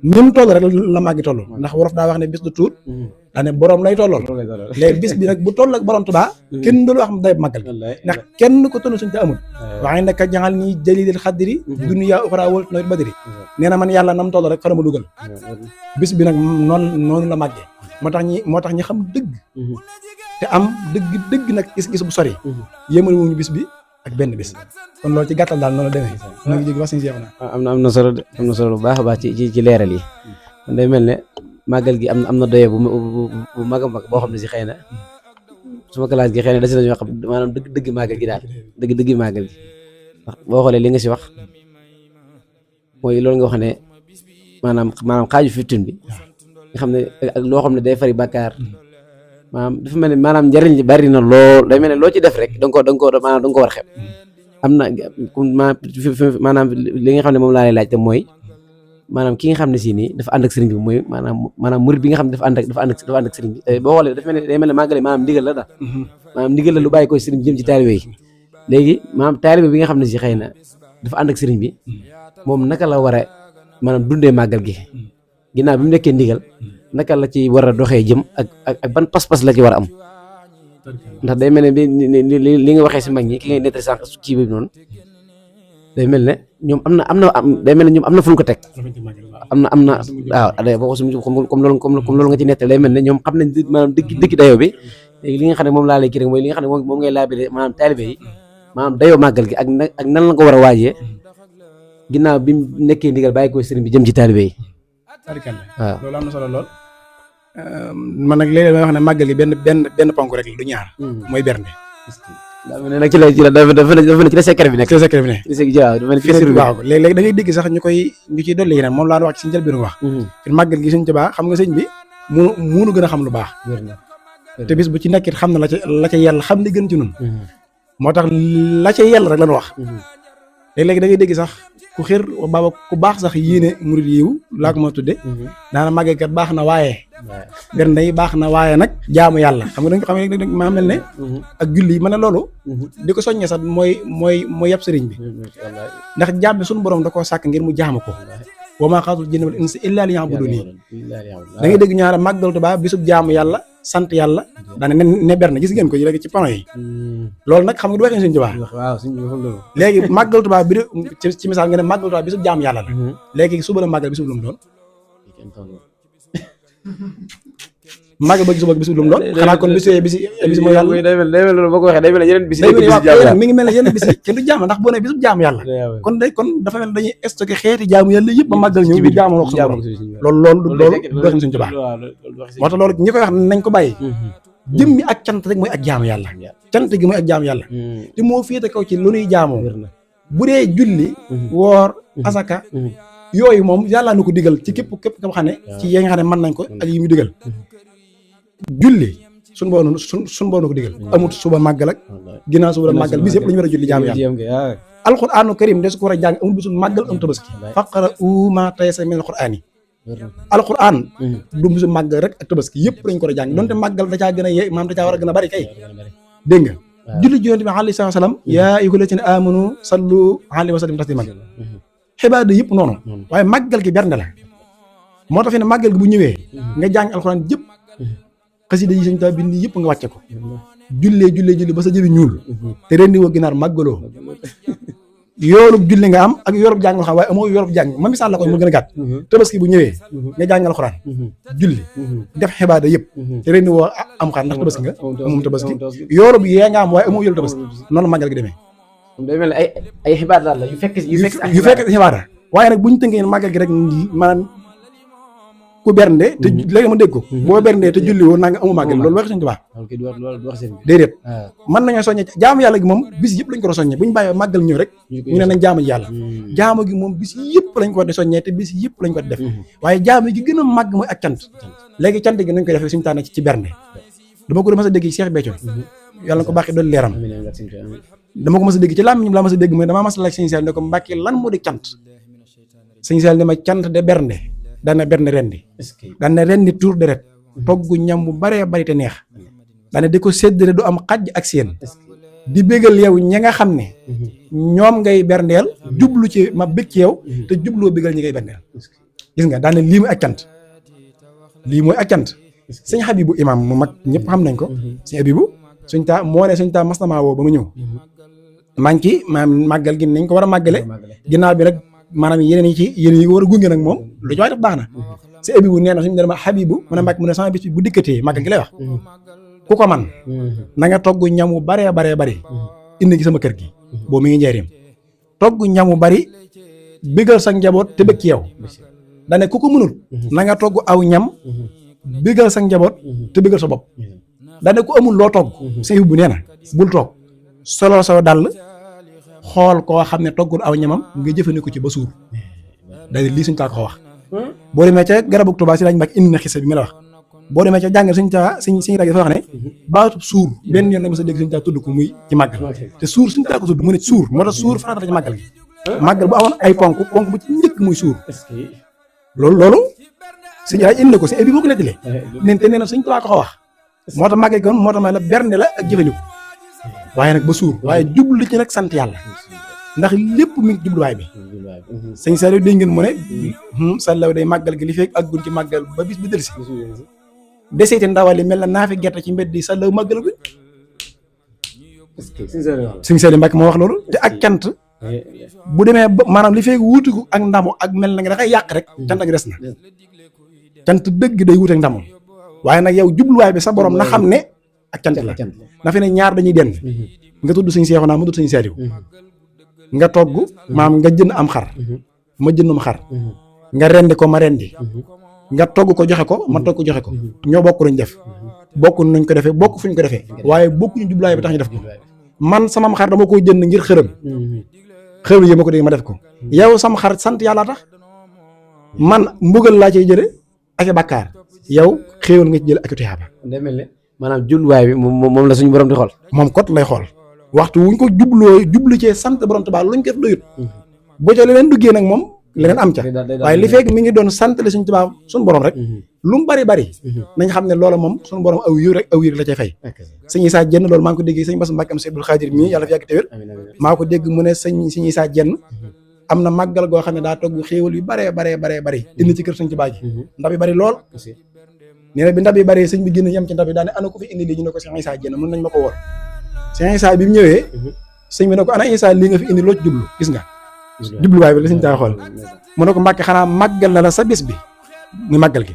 ni mu toll rek la màggi toll ndax wolof daa wax ne bis du tuut daa ne borom lay tollool léegi bis bi nag bu toll ak borom Tuubaa kenn du wax day màggal ndax kenn ko toll suñu te amul waaye naka jaxal nii jalilil xaddiri duniyaa uxraa wal nawet badiri nee na man yàlla nam toll rek fa la ma dugal bis bi nag noonu la màggee moo tax ñi xam dëgg te am dëgg nag gis-gis bu sori yéemal wuñu bis bi ak benn bis kon loolu ci gàttal daal noonu la demee na ngi jég wax suñu na am na solo am na solo bu baax a baax ci leeral yi kon day mel ne màggal gi am na doye bu mag a mag boo xam ne si xëy na suma classe gi xëy na des nañoo xam maanaam dëgg màggal gi daal dëgg màggal gi ndax boo xoolee li nga si wax mooy loolu nga wax ne maanaam xaaju 15 bi nga xam ne ak loo xam ne day fari bàkkaar maanaam dafa mel ne maanaam njariñ li bari na lool day mel ne loo ci def rek da nga ko war a xeeb am na maanaam li nga xam ne moom laa lay laaj te mooy maanaam ki nga xam ne si nii dafa ànd ak sëriñ bi mooy maanaam murid bi nga xam ne dafa ànd ak sëriñ bi te boo xoolee dafa mel ne day mel ne màggale maanaam ndigal la daal maanaam ndigal la lu bàyyi ko sëriñ bi jëm ci taalibe yi léegi maanaam taalibe bi nga xam ne si xëy na dafa ànd ak sëriñ bi moom naka la war a maanaam dundee màggal gi ginnaaw bi mu nekkee ndigal naka la ci war a doxee jëm ak ban pas-pas la ci war a am ndax day mel ne li nga waxee si mag ñi ki ngay nettali sànq kii bi noonu day mel ne ñoom day mel ne ñoom am na fu ñu ko teg am na waaw boo ko comme loolu nga ci nettali day mel ne ñoom xam nañ maanaam dëgg dayoo bi léegi li nga xam ne moom laa lay kii rek mooy li nga xam ne moom ngay laabire maanaam taalibe yi maanaam dayoo màggal gi ak nan la ko war a waajee ginnaaw bi mu nekkee ndigal bàyyi ko sëriñ bi jëm ci taalibe yi waaw loolu am na solo lool man nag léeg-léeg may wax ne màggal gi benn ponk rek la du ñaar mooy bernde daa mel ne nag dafa ne ci la secret bi nekk waaw léeg-léeg da ngay dégg sax ñu ciy dolli yeneen moom laa wax ci si njëlbéenu wax fi màggal gi Sëñ Tuubaa xam nga sëñ bi munu gën a xam lu baax te bis bu ci nekkit xam na la ca yàlla xam li gën ci nun moo tax la ca yàlla rek lañu wax léeg-léeg da ngay dégg sax ku xër baaba ku baax sax yéene murid yiw laa ko ma tudde daana màggal kat baax na waaye bernde yi baax na waaye nag jaamu yàlla xam nga dañ ko xam ne maa mel ne ak julli yi ma ne loolu di ko soññee sax mooy yab sëriñ bi ndax jaam bi suñu borom da koo sàkk ngir mu jaamu ko wa maa xalaqtul jinna wal insa illaa liya'buduun da ngay dégg ñaara màggal Tuubaa bisub jaamu yàlla sant yàlla daane ne berne gis ngeen ko léegi ci pano yi loolu nag xam nga du waxee Sëñ Tuubaa léegi màggal Tuubaa bi ci misaal nga ne màggal Tuubaa bisub jaamu yàlla la léegi suba la màggal bisub lu mu doon màggal ba suba bisub lu mu doon xanaa kon bis mooy yàlla day mel loolu boo ko waxee day mel ne yeneen bis mi ngi mel ne yeneen bis yi kenn du jaamu ndax boo ne bisub jaamu yàlla kon dafa mel dañuy stocké xeeti jaamu yàlla yëpp ba màggal ñëw ñu jaamu wax suñu borom loolu du waxee Sëñ Tuubaa moo tax loolu ñi koy wax nañ ko bàyyi jëmmi ak cant rek mooy ak jaamu yàlla cant gi mooy ak jaamu yàlla te moo féete kaw ci lu nuy jaamoo bu dee julli woor asaka yooyu moom yàlla na ko digal ci képp nga xam ne ci yi nga xam ne mën nañ ko ak yi mu digal julli suñu boo na ko digal amut suba màggal ak ginnaaw suba màggal bis yëpp la ñu war a julli jaamu yàlla alquraanu karim des ko war a jàng amul bisul màggal am tabaski faqra'u maa tayassara mina alquraan alquraan du bisul màggal rek ak tabaski yëpp lañ ko war a jàng donte màggal da caa gën a yee maanaam da caa war a gën a bari kay dégg nga julli ji Yonent bi alayhi salaam yaa ayyuhal laziina aamanu sallu alayhi wa sallimu tasliiman xibaada yëpp noonu waaye màggal gi bernde la moo tax fi ne màggal gi bu ñëwee nga jàng alxuraan yëpp xasida yi Sëñ Tuubaa bind yëpp nga wàcce ko julli ba sa jëbi ñuul te rendi woo ginaar màggaloo yoolub julli nga am ak yoolub jàng alxuraan waaye amoo yoolub jàng ma misaal la ko mu gën a gàtt tabaski bu ñëwee nga jàng alxuraan julli def xibaada yëpp te rendi woo am xar ndax tabaski nga moom tabaski yoolub yee nga am waaye amoo yoolub tabaski noonu màggal gi demee day mel ne ay xibaar daal la yu fekk xibaar waaye nag bu ñu tënkee màggal gi rek maanaam ku bernde te léegi ma dégg ko boo berndee te julli woo naa nga amu màggal loolu wax Sëñ Tuubaa déedéet mën nañoo soññe jaamu yàlla gi moom bis yëpp lañ ko war a soññe bu ñu bàyyee màggal ñëw rek ñu ne nañ jaamu yàlla jaamu gi moom bis yëpp lañ ko war di soññee te bis yëpp lañ ko di def waaye jaamu gi gën a màgg mooy ak cant léegi cant gi nañ koy defee suñu tànn ci bernde dama ko mas a dégg ci Cheikh Béthio yàlla na ko bàqi doon leeram dama ko mas a dégg ci làmmiñ laa mas a dégg mooy damaa mas a laaj Sëñ Saliou ne ko Mbàkke lan moo di cant Sëñ Saliou ne ma cant de bernde daana bernde rendi daana rendi tuur deret togg ñam bu baree bari te neex daana di ko séddale du am xaj ak seen di bégal yow ñi nga xam ne ñoom ngay berndeel jublu ci ma bég ci yow te jubloo bégal ñi ngay berndeel gis nga daana lii mooy ak cant lii mooy ak cant sëñ Habibu imam mu mag ñëpp xam nañ ko sëñ Habibu suñ taa moo ne suñ taa mas na maa woo ba ma ñëw maa ngi màggal gi nañ ko war a màggale ginnaaw bi nag maanaam yeneen yi war a gunge nag moom lu ci waay def baax na sëñ Habibu nee na suñu ne ma Habibu mu ne Mbàkke mu ne sama bis bi bu dikkatee màggal gi lay wax ku ko man na nga togg ñamu baree bari indi ci sama kër gi boobu mi ngi njëriñ togg ñamu bari bégal sa njaboot te bëgg ci yow dane ku ko mënul na nga togg aw ñam bégal sa njaboot te bégal sa bopp dane ku amul loo togg sëñ bu nee na bul toog solo soo dal xool koo xam ne toggul aw ñamam nga jëfandikoo ci ba suur dane lii suñ taa ko wax boo demee ca garabu Tuubaa si lañ mag indi na xisa bi ma la wax boo demee ca jàngal suñ taa suñ rag dafa wax ne baatu suur benn yoon la ma sa dégg suñ taa tudd ko muy ci màggal te suur suñ taa ko tudd mu ne suur moo tax suur farata ci màggal gi màggal bu amoon ay ponk bu ci njëkk muy suur loolu suñ ay indi na ko si bi boo ko nettalee nen te nee na suñ Tuubaa ko wax moo tax màggal kon moo tax ma la bernde la ak jëfandiku waaye nag ba suur waaye jublu ci nag sant yàlla ndax lépp mi ngi jubluwaay bi sëñ Saliou dégg ngeen mu ne Saliou day màggal gi li fekk ak gun ci màggal ba bis bi delsi deseete ndawal yi mel na naa fi gerte ci mbedd yi Saliou màggal guñ sëñ Saliou Mbàkke moo wax loolu te ak cant bu demee ba maanaam li fekk wuutiku ak ndamu ak mel na nga dafay yàq rek cant ak des na cant dëgg day wut ak ndamu waaye nag yow jubluwaay bi sa borom na xam ne ak cant la na fi ne ñaar dañuy den nga tudd sëñ Seexuna ma tudd sëñ Saliou nga togg maam nga jënd am xar ma jëndum xar nga rendi ko ma rendi nga togg ko joxe ko ma togg ko joxe ko ñoo bokk luñ def bokk nuñ ko defee bokk fuñ ko defee waaye bokkuñu jubluwaay bi tax ñu def ko man sama xar dama koy jënd ngir xërëm yi ma ko dégg ma def ko yow sama xar sant yàlla tax man mbugal laa cay jële ak bàkkaar yow xéewal nga ci jële ak tuyaaba day mel ne maanaam jubluwaay bi moom la suñu borom di xool moom kot lay xool waxtu wuñ ko jublu cee sant borom Tuubaa luñ ko def doyut boo ca leneen duggee nag moom leneen am ca waaye li fekk mi ngi doon sant le suñu Tuubaa suñu borom rek lu mu bari nañ xam ne loola moom suñu borom aw yiw rek la cay fay sëñ Issa Diène loolu maa ngi ko dégg sëñ Bass Mbàkke am Sëñ Abdul Xaadir mii yàlla fi yàgg te wér maa ko dégg mu ne sëñ Issa Diène am na màggal goo xam ne daa togg xéewal yu baree indi ci kër sëñ Tuubaa ji ndab yi bari lool nee na bi ndab yi bari sëñ bi génn yem ci ndab yi daane ana ko fi indi lii ñu ne ko sëñ Issa Diène mën nañ ma ko woon sëñ Issa bi mu ñëwee sëñ bi ne ko ana Issa lii nga fi indi loo ci jublu gis nga jubluwaay bi la sëñ taa xool mu ne ko Mbàkke xanaa màggal na la sa bés bi muy màggal gi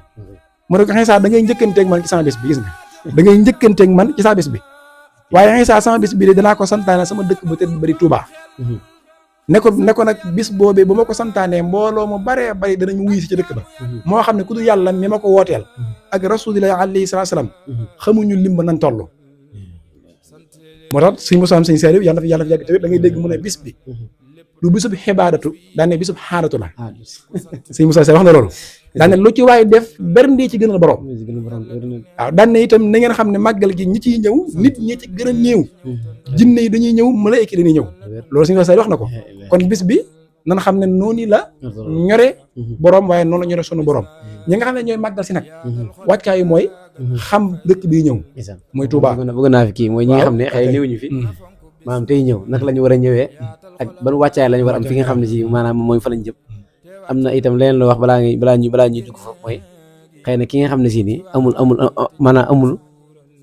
mu ne ko Issa da ngay njëkkanteeg man ci sama bés bi gis nga da ngay njëkkanteeg man ci sama bés bi waaye Issa sama bés bi de danaa ko santaane sama dëkk ba tëdd bari Touba ne ko nag bis boobee bu ma ko santaanee mbooloo mu baree bari danañ wuyu si ci dëkk ba moo xam ne ku dul yàlla mi ma ko wooteel ak rasulillahi alayhi salaam xamuñu lim ba nañ toll moo tax suñ mosaam sëñ Saliou yàlla fi yàgg tamit da ngay dégg mu ne bis bi du bisub xibaadatu daan ne bisub xaadatu la sëñ Moussa Seye wax na loolu daan ne lu ci waaye def bernde ci gën a borom waaw daan ne itam na ngeen xam ne màggal gi ñi ciy ñëw nit ñi ci gën a néew jinne yi dañuy ñëw malaayika yi dañuy ñëw loolu sëñ Moussa Seye wax na ko kon bis bi nan xam ne noonu la ñore borom waaye noonu la ñore sunu borom ñi nga xam ne ñooy màggal si nag wàccaay mooy xam dëkk bi ñëw mooy Touba bëgg naa fi kii mooy ñi nga xam ne xëy ñëwuñu fi maanaam tey ñëw naka la ñu war a ñëwee ak ban wàccaay la ñu war am fi nga xam ne si maanaam mooy fa lañ jëm am na itam leneen loo wax balaa ñuy dugg fa mooy xëy na ki nga xam ne si nii amul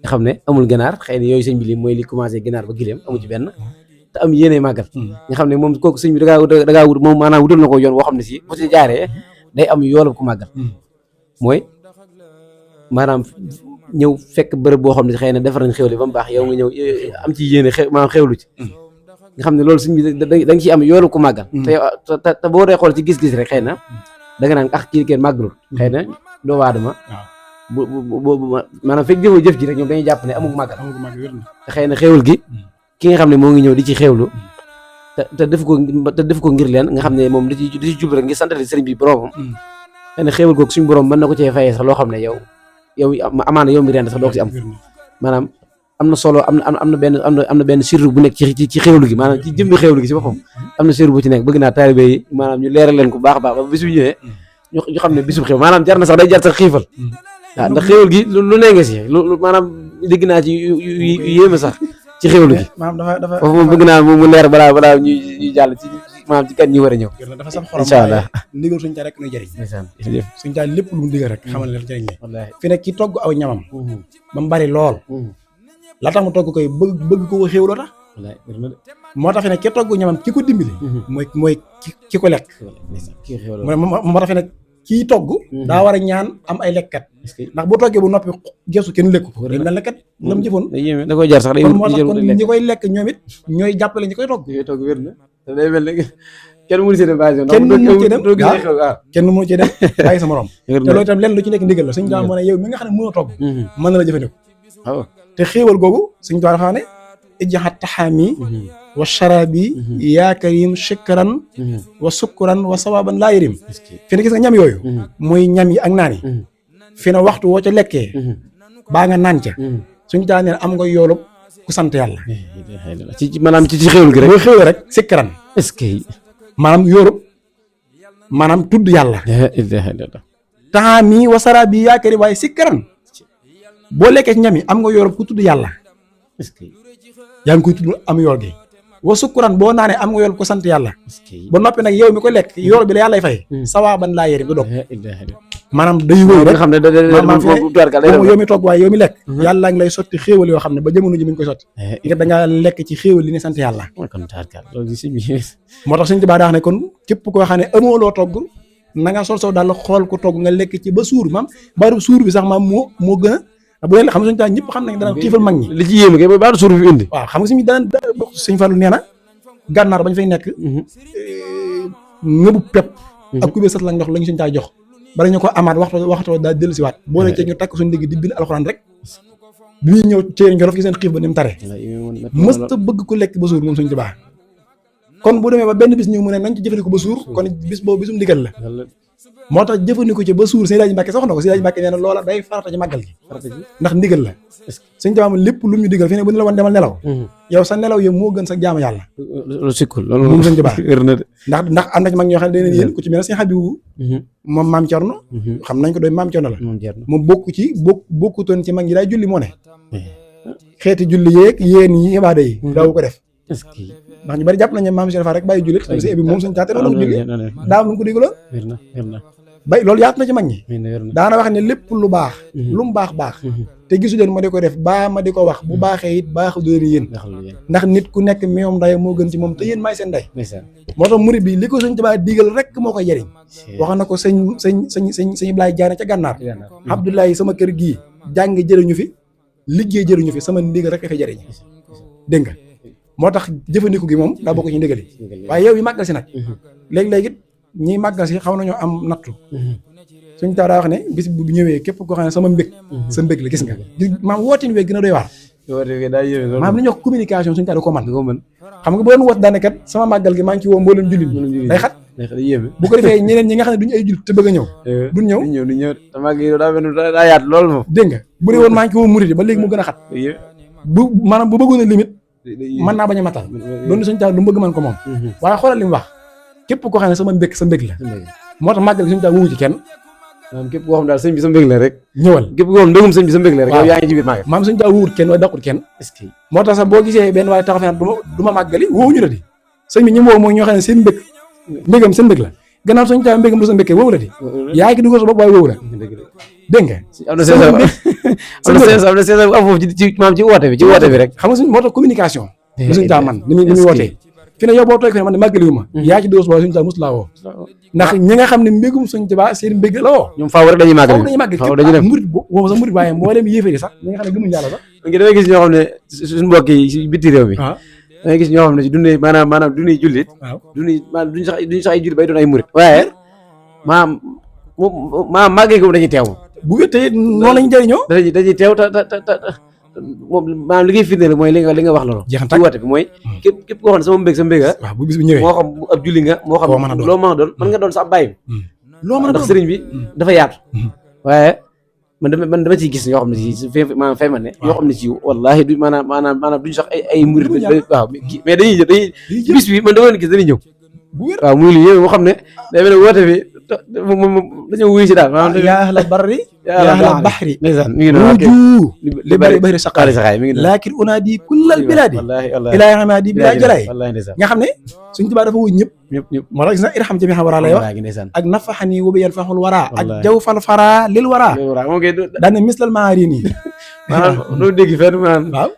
nga xam ne amul ganaar xëy na yooyu sëñ bi li mooy li commencé ganaar ba gileem amu ci benn te am yéene màggal nga xam ne moom kooku sëñ bi da ngaa wut moom maanaam wutal na ko yoon woo xam ne si bu si jaaree day am yoolab ku màggal mooy maanaam ñëw fekk bërëb boo xam ne xëy na defar nañ xewli ba mu baax yow nga ñëw am ci yéene maanaam xewlu ci nga xam ne loolu suñ bi da nga ciy am yoolu ko màggal te boo dee xool ci gis-gis rek xëy na da nga naan kii kenn màggalul xëy na doomu aadama waaw bu maanaam fekk jëfoo jëf ji rek ñoom dañuy jàpp ne amul màggal amul mag wér na te xëy na xéewal gi ki nga xam ne moo ngi ñëw di ci xéewlu te def ko ngir leen nga xam ne moom da ci jublu rek ngir santale sëriñ bi boromam xëy na xéewal googu suñu borom mën na ko cee fayee sax loo xam ne yow amaana yow mi ren sax doo ko ci am maanaam am na solo am na benn sirru bu nekk ci xéewlu gi maanaam ci jëmbi xéewlu gi si boppam am na sirru bu ci nekk bëgg naa taalibe yi maanaam ñu leeral leen ko baax a baax ba bisu ñëwee ñu xam ne bisub xéew maanaam jar na sax day jar sax xiifal waaw ndax xéewal gi lu ne nga si lu maanaam dégg naa ci yu yéeme sax ci xéewlu gi maanaam dafa foofu moom bëgg naa mu leer balaa ñuy jàll ci maanaam ci kan ñi war a ñëw dafa sam xorom incha allah ndigal suñu taa rek nuy jëriñ ndeysaan jërëjëf suñu taa lépp lu mu digal rek xamal ne jëriñ la wallaahi fi nekk ki togg aw ñamam ba mu bari lool la tax mu togg koy bëgg ko xéewloo tax wallaahi wér na de moo tax fi ne ki togg ñamam ki ko dimbali mooy ki ko lekk kii xéewal moo tax fi ne kii togg daa war a ñaan am ay lekkat est-ce que ndax bu toggee bu noppi gestu kenn lekku ko day mel ne kat la mu jëfoon da yéeme da koy jar sax day kon moo tax jël kon lekk ñi koy lekk ñoom it ñooy jàppale ñi koy togg yooyu toog wér na te day mel ne kenn mënu si dem base kenn mënu ci dem doo gis xew waaw kenn mënu ci dem bàyyi sa morom wér te na loolu itam lenn lu ci nekk ndigal la suñu daa moo ne yow mi nga xam ne mënoo togg mën na la jëfandikoo waaw te xéewal googu suñu daa dafa ne ijjaxat taxaami wa sharabi yaa karim shikran wa sukkuran wa sawaban laa yarim fi ne gis nga ñam yooyu muy ñam yi ak naan yi fi ne waxtu woo ca lekkee baa nga naan ca suñu daa neen am nga yoolub ku sant yàlla ci maanaam ci xéewal gi rek boo xéewal rek sikran est-ce que maanaam yoolub maanaam tudd yàlla taxaami wa sharabi yaa karim waaye sikran boo lekkee ci ñam yi am nga yoolub ku tudd yàlla est-ce que yaa ngi koy tudd am yool gi wa sukkuran boo naanee am nga yool ko sant yàlla est-ce que ba noppi nag yow mi ko lekk yool bi la yàllay fay sawaaban laa yërim du dog maanaam day wëy rek nga xam ne yow mi toog waaye yow mi lekk yàlla ngi lay sotti xéewal yoo xam ne ba jamono ji mi ngi koy sotti ngir da ngaa lekk ci xéewal li ne sant yàlla moo tax suñu tubaab daa wax ne kon képp koo xam ne amoo loo togg na nga sol daal xool ko togg nga lekk ci ba suur maam baru suur bi sax maam moo gën a bu leen xam nga suñu taa ñëpp xam nañ dana xiifal mag ñi li ci yéeme kay ba suur fi indi waaw xam nga suñu daan suñu Fallu nee na gànnaar bañ fay nekk ngëbu pepp ak kubéer sat lañ ndox lañu suñu taa jox bala ñu ko amaat waxtoo daa dellu si waat boo la cee ñu takk suñu digg di bind alxuraan rek bi ñuy ñëw céeri njolof gi seen xiif ba ni mu tare mësta bëgg ko lekk ba suur moom suñu ci baax kon bu demee ba benn bis ñëw mu ne nañ ci jëfandikoo ba suur kon bis boobu bisum ndigal la moo tax jëfandikoo ci ba suur Sëñ Alaaji Mbàkke sax na ko Sëñ Alaaji Mbàkke nee na loola day farata ci màggal gi ndax ndigal la suñ jaam lépp lu ñu digal fi ne bu ñu la woon demal nelaw yow sa nelaw yow moo gën sa jaamu yàlla loolu sikkul loolu moom suñ baax wér na de ndax am na ci mag ñoo xam ne dañ yéen ku ci mel ne Sëñ Habibu moom maam Cerno xam nañ ko doy maam Cerno la moom bokkutoon ci mag ñi daay julli moo ne xeeti julli yeeg yéen yi ibaada yi daawu ko def ndax ñu bari jàpp nañu maam Cheikh Fall rek bàyyi jullit si bi moom suñ taate loolu julli daa am lu mu ko digaloon bay loolu yaatu na ci mag ñi daana wax ne lépp lu baax lu mu baax te gisu leen ma di ko def baa ma di ko wax bu baaxee it baax du leen yéen ndax nit ku nekk meewam nday moo gën ci moom te yéen maay seen nday moo tax murid bi li ko Sëñ Tuubaa digal rek moo koy jëriñ wax na ko sëñ Ibrahima Jaane ca gànnaar Abdoulaye sama kër gii jàng jëriñu fi liggéey jëriñu fi sama ndigal rek fi jëriñ dégg nga moo tax jëfandiku gi moom daa bokk ci ndigal yi waaye yow yi màggal si nag léegi-léegi ñiy màggal si xaw nañoo am nattu suñ taa daa wax ne bis bu ñëwee képp koo xam ne sama mbég sa mbég la gis nga maam wootin wee gën a doy waar maam li ñuy wax communication suñu taa da ko man xam nga bu doon woot daane kat sama màggal gi maa ngi ci woo mboolem jullit ñi day xat bu ko defee ñeneen ñi nga xam ne duñu ay jullit te bëgg a ñëw duñ ñëw te màgg yi daa yaat lool moom dégg nga bu dee woon maa ngi ci woo murid ba léegi mu gën a xat bu maanaam bu bëggoon a limite mën naa bañ a matal doon suñu taa lu mu bëgg man ko moom waaye xoolal li mu wax képp koo xam ne sama mbég sa mbég la moo tax màggal gi suñu taa wuwu ci kenn maanaam képp koo xam daal sëñ bi sa mbég la rek ñëwal képp koo xam ndëgum sëñ bi sa mbég la rek yow yaa ngi ci biir màggal maam suñu taa wuwut kenn waaye daqut kenn moo tax sax boo gisee benn waaye taxaw fenn du ma màggali woowuñu la di sëñ bi ñi woo mooy ñoo xam ne seen mbég mbégam seen mbég la gannaaw suñu taa mbégam du sa mbégee woowu la di yaa ngi dugal sa bopp waaye woowu la dégg nga am na seesa bu am foofu ci maam ci woote bi rek xam nga suñ moo tax communication lu suñu taa man ni muy wootee fi ne yow boo toog fi ne man ne màggali wu ma yaa ci dóos boo suñu taa mus laa woo ndax ñi nga xam ne mbégum suñ Tuubaa seen mbég la woo ñoom faaw rek dañuy màggali murit woo sax murit waaye mbooleem yéefari sax ñi nga xam ne gëmuñu yàlla sax ngi dangay gis ñoo xam ne suñu mbokk yi ci bitti réew mi dangay gis ñoo xam ne ci dundee maanaam duñuy jullit duñu sax ay jullit bay doon ay murit waaye maanaam moom maa màggee ko dañuy teew bu wér te noonu lañ jëriñoo. dañuy teew te moom maanaam li ngay firndeel mooy li nga wax loolu jeex na ci woote bi mooy képp koo xam ne sama mbég sa mbéga waaw bu bis bi ñëwee moo xam ab julli nga moo xam loo mën a doon mën nga doon sax bàyyi loo mën a doon ndax sëriñ bi dafa yaatu waaye man dama ciy gis yoo xam ne ci maanaam fay ma ne yoo xam ne ci wallahi du maanaam duñu sax ay murid waaw mais dañuy bis bi man dama leen gis dañuy ñëw waaw muy li yéen moo xam ne day mel ne woote bi moom dañoo wuyu si daal yaa ahla barri yaa ahla bahri ndeysaan mi ngi noonu li bari saqaay mi ngi noonu laakin unaadi kullal bilaadi ilaa hamadi bilaa jalaay nga xam ne suñ Tuubaa dafa wuy ñëpp moo tax gis na irham jami xam waraa lay wax ak nafaxani wa biyan faxul waraa ak jaw fal fara lil waraa daane mislal maari nii maanaam doo dégg fenn waaw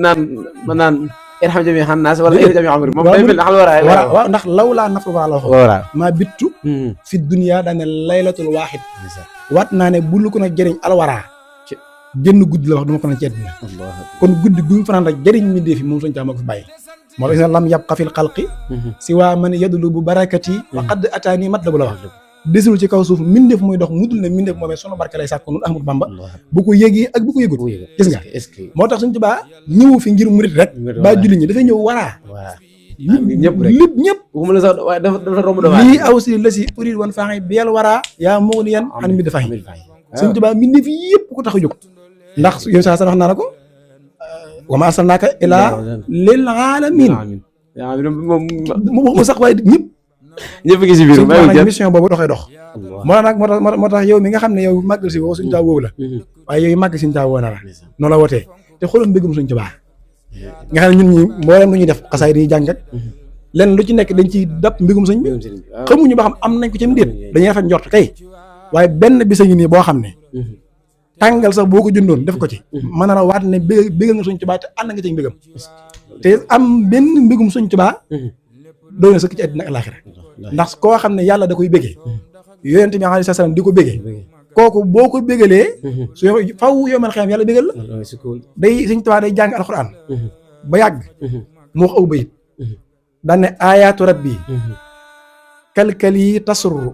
naan irham jami xam naas wala irham jami xam moom day mel xal waraa waaw ndax law laa nafru waraa la wax maa bittu fi dunya daane laylatul waaxid waat naa ne bu lu ko nag jëriñ alwaraa génn guddi la wax duma ko na ci àddina kon guddi gu mu fanaan rek jëriñ mi dee fi moom suñ taa moo ko fi bàyyi moo tax lam yabqa fil xalqi si waa man yadlubu barakati wa qad ataani matlabu la wax desul ci kaw suuf mindeef muy dox mudul ne mindeef moomee sunu barke lay sàkk nun Ahmadu Bamba bu ko yëgee ak bu ko yëgut gis nga moo tax suñ Tuubaa ñëwu fi ngir murit rek ba julli ñi dafay ñëw waraa ñëpp rek ñëpp waxuma la sax waaye dafa romb lii aw si la si urid wan faaxi biyal waraa yaa moo ni yan xan mi dafa suñ Tuubaa mindeef yëpp ko tax a jóg ndax yow saa sa wax naa la ko wa ma arsalnaaka ilaa lil aalamiin mu sax waaye ñëpp ngi si biir mission boobu doxee dox moo tax yow mi nga xam ne yow màggal si woo suñ taa woowu la waaye yow màgg suñ taa woo na la noonu la wootee te xoolal mbégum suñ Tuubaa nga xam ne ñun ñi mboolem lu ñuy def xasaay di jàngat lenn lu ci nekk dañ ciy dab mbégum suñ bi xamuñu ba xam am nañ ko ci déet dañuy rafet njort kay waaye benn bisa ngi nii boo xam ne tàngal sax boo ko jëndoon def ko ci mën na la waat ne bégal nga suñ Tuubaa te ànd nga ci mbégam te am benn mbégum suñ Tuubaa doy na sëkk ci àddina ak àllaaxira ndax koo xam ne yàlla da koy bégee yonent bi alayhi salaam di ko bégee kooku boo ko bégalee su faw yowmal xiyaam yàlla bégal la day suñ Tuubaa day jàng alxuraan ba yàgg mu wax aw bayit daan ne aayaatu rabbi kalkali tasru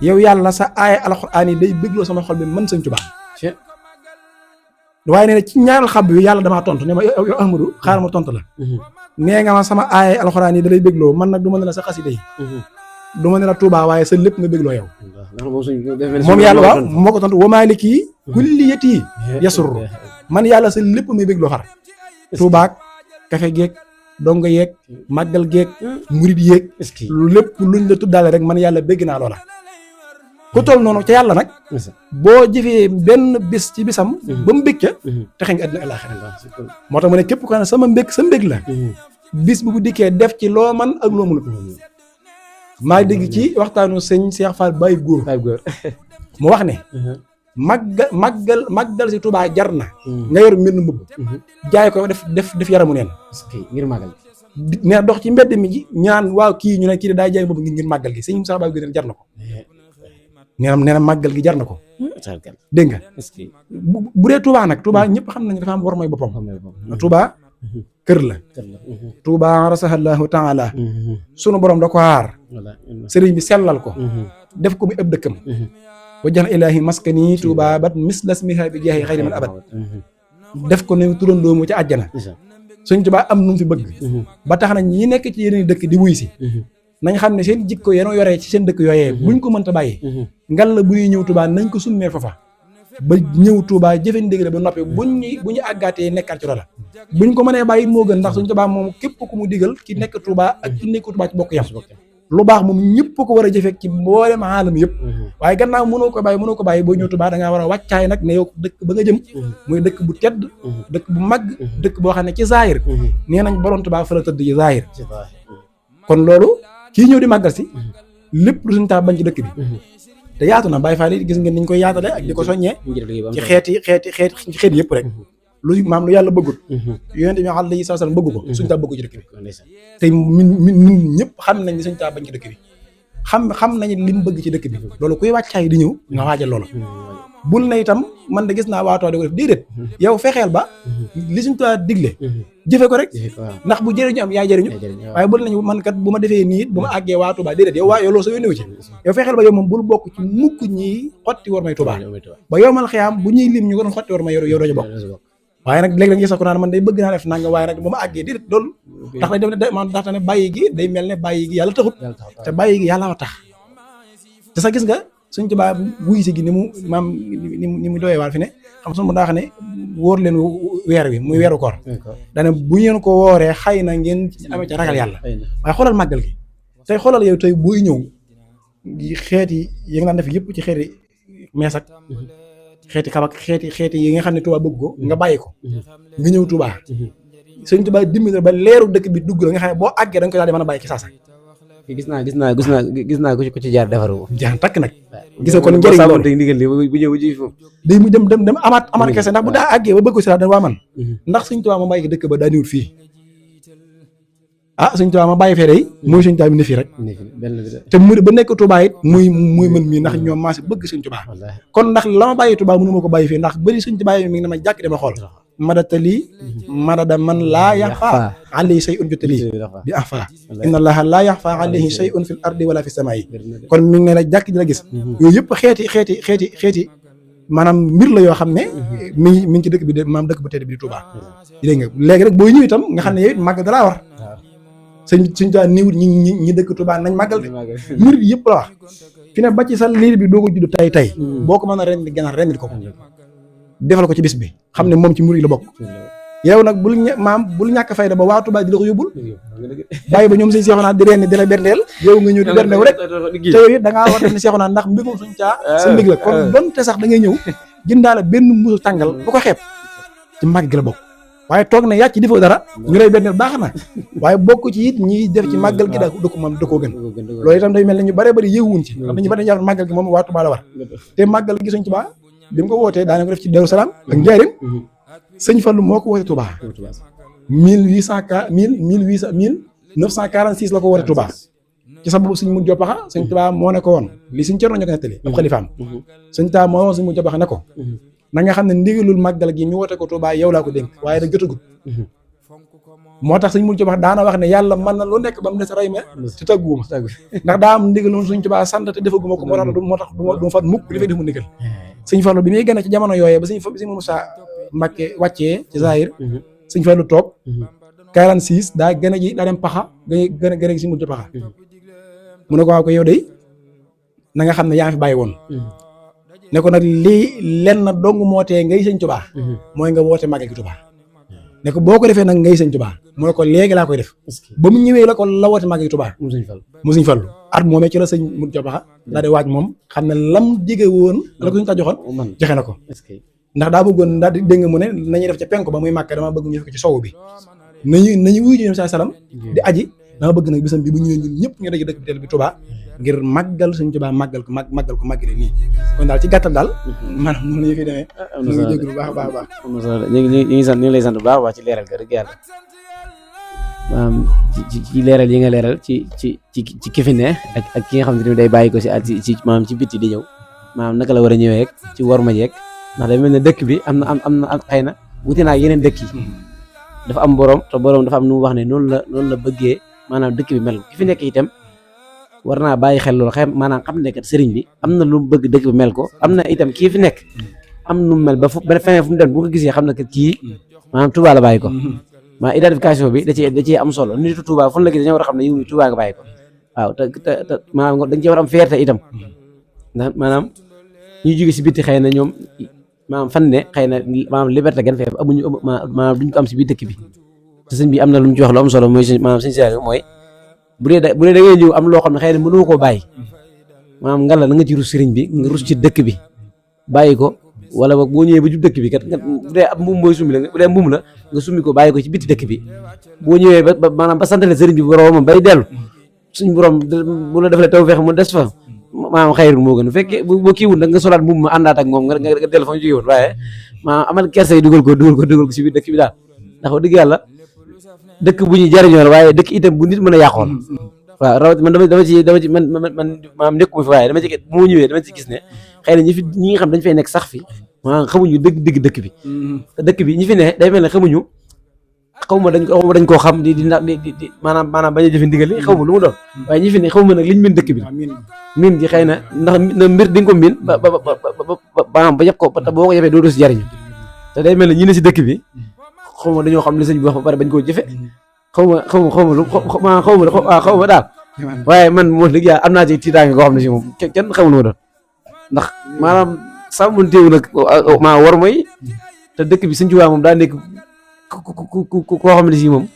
yow yàlla sa aaya alxuraan yi day bégloo sama xol bi mën Sëñ Tuubaa waaye nee na ci ñaaral xab bi yàlla damaa tontu ne ma yow Ahmadu xaaral ma tontu la nee nga ma sama aaya alxuraan yi da lay bégloo man nag du ma ne la sa xasida yi du ma ne la Tuubaa waaye sa lépp nga bégloo yow moom yàlla waaw moo ko tontu wa maaliki kulliyati yasurru man yàlla sa lépp may bégloo far Tuubaa kafe geeg donga yeeg màggal geeg murid yeeg lépp luñ la tuddaale rek man yàlla bégg naa loola ku toll noonu ca yàlla nag boo jëfee benn bis ci bisam ba mu bég ca texe nga àddina àllaaxira moo tax ma ne képp ko ne sama mbég sa mbég la bis bu dikkee def ci loo man ak loo mënut maa dégg ci waxtaanu sëñ Cheikh Fall Baye Góor mu wax ne màggal si Tuubaa jar na nga yor mbir mbubb jaay ko def yaramu neen ngir màggal ne dox ci mbedd mi ji ñaan waaw kii ñu ne kii de daa jaay boobu ngir màggal gi sëñ Moussa Baye Góor jar na ko nee na màggal gi jar na ko dégg nga bu dee Touba nag Touba ñëpp xam nañ dafa am war mooy boppam Touba kër la Touba rasahallahu taala sunu borom da ko aar sëriñ bi sellal ko def ko muy ëpp dëkkam wajjal ilaahi maskani Touba bat mislasmiha bi jeexi xayri man abad def ko ne turandoomu ci àjjana Sëñ Touba am nu mu fi bëgg ba tax na ñi nekk ci yeneen dëkk di wuy si nañ xam ne seen jikko yéen yoree ci seen dëkk yooyee buñ ko mënta bàyyi ngal la bu ñuy ñëw Touba nañ ko summee foofa ba ñëw Touba jëfe ndigal ba noppi bu ñu àggaatee nekkaat ci loola buñ ko mënee bàyyi moo gën ndax Sëñ Touba moom képp ku mu digal ki nekk Touba ak ki nekk Touba ci bokk yam lu baax moom ñëpp ko war a jëfee ci mboolem aalam yëpp waaye gannaaw mënoo ko bàyyi boo ñëw Touba da ngaa war a wàccaay nag ne yow dëkk ba nga jëm muy dëkk bu tedd dëkk bu mag dëkk boo xam ne ci zaahir nee nañ borom Touba fa la tëdd ci zaahir kon loolu kii ñëw di màggal si lépp lu suñu taa bañ ci dëkk bi te yaatu na Baye Fall yi gis ngeen ni ñu koy yaatale ak di ko soññee ci xeet yëpp rek lu maam lu yàlla bëggut yonent bi alayhi salaam bëggu ko suñu taa bëggu ci dëkk bi te ñun ñëpp xam nañ ni suñu taa bañ ci dëkk bi xam nañ li mu bëgg ci dëkk bi loolu kuy wàccaay di ñëw nga waajal loolu bul na itam man de gis naa waa Tuubaa di ko def déedéet yow fexeel ba li Sëñ Tuubaa digle jëfe ko rek ndax bu jëriñu am yaa jëriñu waaye bu nañu man kat bu ma defee nii bu ma àggee waa Tuubaa déedéet yow loolu sa yónnewu ci yow fexeel ba yow moom bul bokk ci mukk ñi xotti war may Tuubaa ba yow mal xiyaam bu ñuy lim ñu ko doon xotti war may yow doo ci bokk waaye nag léegi la ngi sax ko naan man day bëgg naa def nanga waaye nag bu ma àggee déedéet loolu ndax day dem man ndax ne bàyyi gi day mel ne bàyyi gi yàlla taxut te bàyyi gi yàlla wa tax te sax gis nga Sëñ Tuubaa wuy si gi ni mu maam ni mu doyee waal fi ne xam su ma daa xam ne wóor leen weer wi muy weeru koor dane bu ngeen ko wooree xëy na ngeen amee ca ragal yàlla waaye xoolal màggal gi tey xoolal yow tey booy ñëw xeeti yi nga daan def yëpp ci xeeti mees ak xeeti kabak xeeti yi nga xam ne Tuubaa bëgg ko nga bàyyi ko nga ñëw Tuubaa Sëñ Tuubaa dimbali ba leeru dëkk bi dugg la nga xam ne boo àggee da nga ko daal di mën a bàyyi ci saasa gis naa ko ci jaar defaru jaan takk nag gis nga kon njëriñ loolu ndigal li bu ñëw bu ji foofu day mu dem amaat kese ndax bu daa àggee ba bëgg ko si daal da waa man ndax Sëñ Tuubaa ma bàyyi dëkk ba daa niwut fii Sëñ Tuubaa ma bàyyi fee day mooy Sëñ Tuubaa mi ne fii rek te mu ba nekk Tuubaa it muy mën mii ndax ñoom maa si bëgg Sëñ Tuubaa kon ndax la ma bàyyi Tuubaa mënu ma ko bàyyi fii ndax bëri Sëñ Tuubaa mi ngi dama jàkk dama xool madatali madada man laa yaxfa alayhi shay'un jutali bi axfa inna allaha laa yaxfa alayhi shay'un fil ardi wala fi samaa'i kon mi ngi ne la jàkk ji la gis yooyu yëpp xeeti maanaam mbir la yoo xam ne mi ngi ci dëkk bi de maanaam dëkk bu tedd bi di Touba dégg nga léegi rek booy ñëw itam nga xam ne yow it màgg dalaa war suñ taa niwut ñi dëkk Touba nañ màggal de mbir bi yëpp la wax fi ne ba ci sa liir bi doo ko judd tey boo ko mën a rendi gànnaar rendil ko defal ko ci bis bi xam ne moom ci murid la bokk yow nag bul ñàkk fayda ba waa Touba di la ko yóbbul bàyyi ba ñoom suñ seexu naa di reen di la berndeel yow nga ñëw di berndew rek te yow it da ngaa war def ne seexu naa ndax mbégum suñ caa sa mbég la kon donte sax da ngay ñëw jëndaale benn musu tàngal bu ko xeeb ci màgg gi la bokk waaye toog ne yàcc defoo dara ñu lay berneel baax na waaye bokk ci it ñiy def ci màggal gi da ko moom da koo gën loolu itam day mel ne ñu bare bari yëwuwun ci ndax dañu bari jàpp màggal gi moom waa Touba la war te màggal gi suñ Touba bi mu ko wootee daana ko def ci Daaru Salaam ak Njaaréem sëñ Fallu moo ko woote Touba 1946 la ko woote Touba ci sababu sëñ Mujj Paxa sëñ Touba moo ne ko woon li sëñ Cerno ñu ko nettali ab xalifaam sëñ Touba moo woon sëñ Mujj Paxa ne ko na nga xam ne ndigalul màggal gi ñu woote ko Touba yow laa ko dénk waaye da jotagut moo tax sëñ Mujj Paxa daana wax ne yàlla mën na lu nekk ba mu des rey ma te tàgguwuma ndax daa am ndigal loolu sëñ Touba sant te defaguma ko moo tax du ma fat mukk li fay def mu ndigal sëñ Fallu bi muy gën a ci jamono yooyee ba sëñ Moussa Mbacké wàccee ci Zahir sëñ Fallu toog 46 daa gën a ji daa dem Paxa gën a gi si Mujj Paxa mu ne ko waaw ko yow day na nga xam ne yaa fi bàyyi woon ne ko nag lii lenn dong moo tee ngay sëñ Touba mooy nga woote màggal gi Touba ne ko boo ko defee nag ngay sëñ Touba mu ne ko léegi laa koy def ba mu ñëwee la ko la woote màggal gi Touba mu sëñ Fallu at moomee ci la sëñ Mujj Paxa daa di waaj moom xam ne lam jege woon la ko suñu tax joxoon joxe na ko ndax daa bëggoon daal di dégg mu ne nañuy def ca penku ba muy màkk dama bëgg ñu def ko ci sowu bi nañu wuyu ñoom saa salaam di aji dama bëgg nag bisam bi bu ñëwee ñun ñëpp ñu daje dëkk bi teel bi Touba ngir màggal suñu Touba màggal ko màggale nii kon daal ci gàttal daal maanaam noonu la ñu fi demee ñu ngi jégg bu baax a baax ñu ngi lay sant bu baax ci leeral ga rek yàlla maanaam ci leeral yi nga leeral ci ki fi ne ak ki nga xam ne day bàyyi ko ci maanaam ci bitti di ñëw maanaam naka la war a ñëwee rek ci war ma jeeg ndax day mel ne dëkk bi am na xëy na wuti naa yeneen dëkk yi dafa am borom te borom dafa am nu mu wax ne noonu la bëggee maanaam dëkk bi mel ki fi nekk itam war naa bàyyi xel loolu maanaam xam ne kat sëriñ bi am na lu mu bëgg dëkk bi mel ko am na itam kii fi nekk am nu mu mel ba feneen fu mu dem bu ko gisee xam ne kat kii maanaam Touba la bàyyi ko maanaam identification bi da cee am solo nitu Touba fu la gis dañoo war a xam ne yow Touba nga bàyyi ko waaw te maanaam dañ cee war a am fierté itam ndax maanaam ñuy jóge si bitti xëy na ñoom maanaam fan ne xëy na maanaam liberté gan fee amuñu maanaam duñ ko am si biir dëkk bi te sëñ bi am na lu mu ci wax lu am solo mooy maanaam sëñ Saliou mooy bu dee da ngay ñëw am loo xam ne xëy na mënoo koo bàyyi maanaam ngalla na nga ci rus sëriñ bi nga rus ci dëkk bi bàyyi ko wala boog boo ñëwee ba jub dëkk bi kat bu dee ab mbuum booy summi la bu dee mbuum la nga summi ko bàyyi ko ci bitti dëkk bi boo ñëwee ba maanaam ba santale sëriñ bi boromam bay dellu suñ borom bu la defalee taw feex mu des fa maanaam xayru moo gën bu fekkee boo kii wut nag nga solaat mbuum ma àndaat ak moom nga dellu fa nga jógee woon waaye maanaam amal kersa yi dugal ko si biir dëkk bi daal ndax wax dëgg yàlla dëkk bu ñuy jariñoo la waaye dëkk itam bu nit mën a yàqoon waaw rawat man dama ci man maanaam nekkuma fi waaye dama ci bu ma ñëwee dama ci gis ne xëy na ñi nga xam dañ fay nekk sax fi maanaam xamuñu dëgg dëkk bi te dëkk bi ñi fi ne day mel ne xamuñu xaw ma dañ koo xam di maanaam bañ a jëfe ndigal li xaw ma lu mu doon waaye ñi fi ne xaw ma nag liñ mën dëkk bi miin gi xëy na ndax mbir di nga ko miin ba yëpp ko te boo ko yëfee doo si jariñu te day mel ne ñi ne si dëkk bi xaw ma dañoo xam li sëñ bi wax ba pare bañ koo jëfe xaw ma daal waaye man moo dëgg yàlla am naa ci tiitaange goo xam ne si moom kenn xamul ma doon ndax maanaam sàmmanteewu nag maa war mooy te dëkk bi sëñ Tuubaa moom daa nekk koo xam ne si moom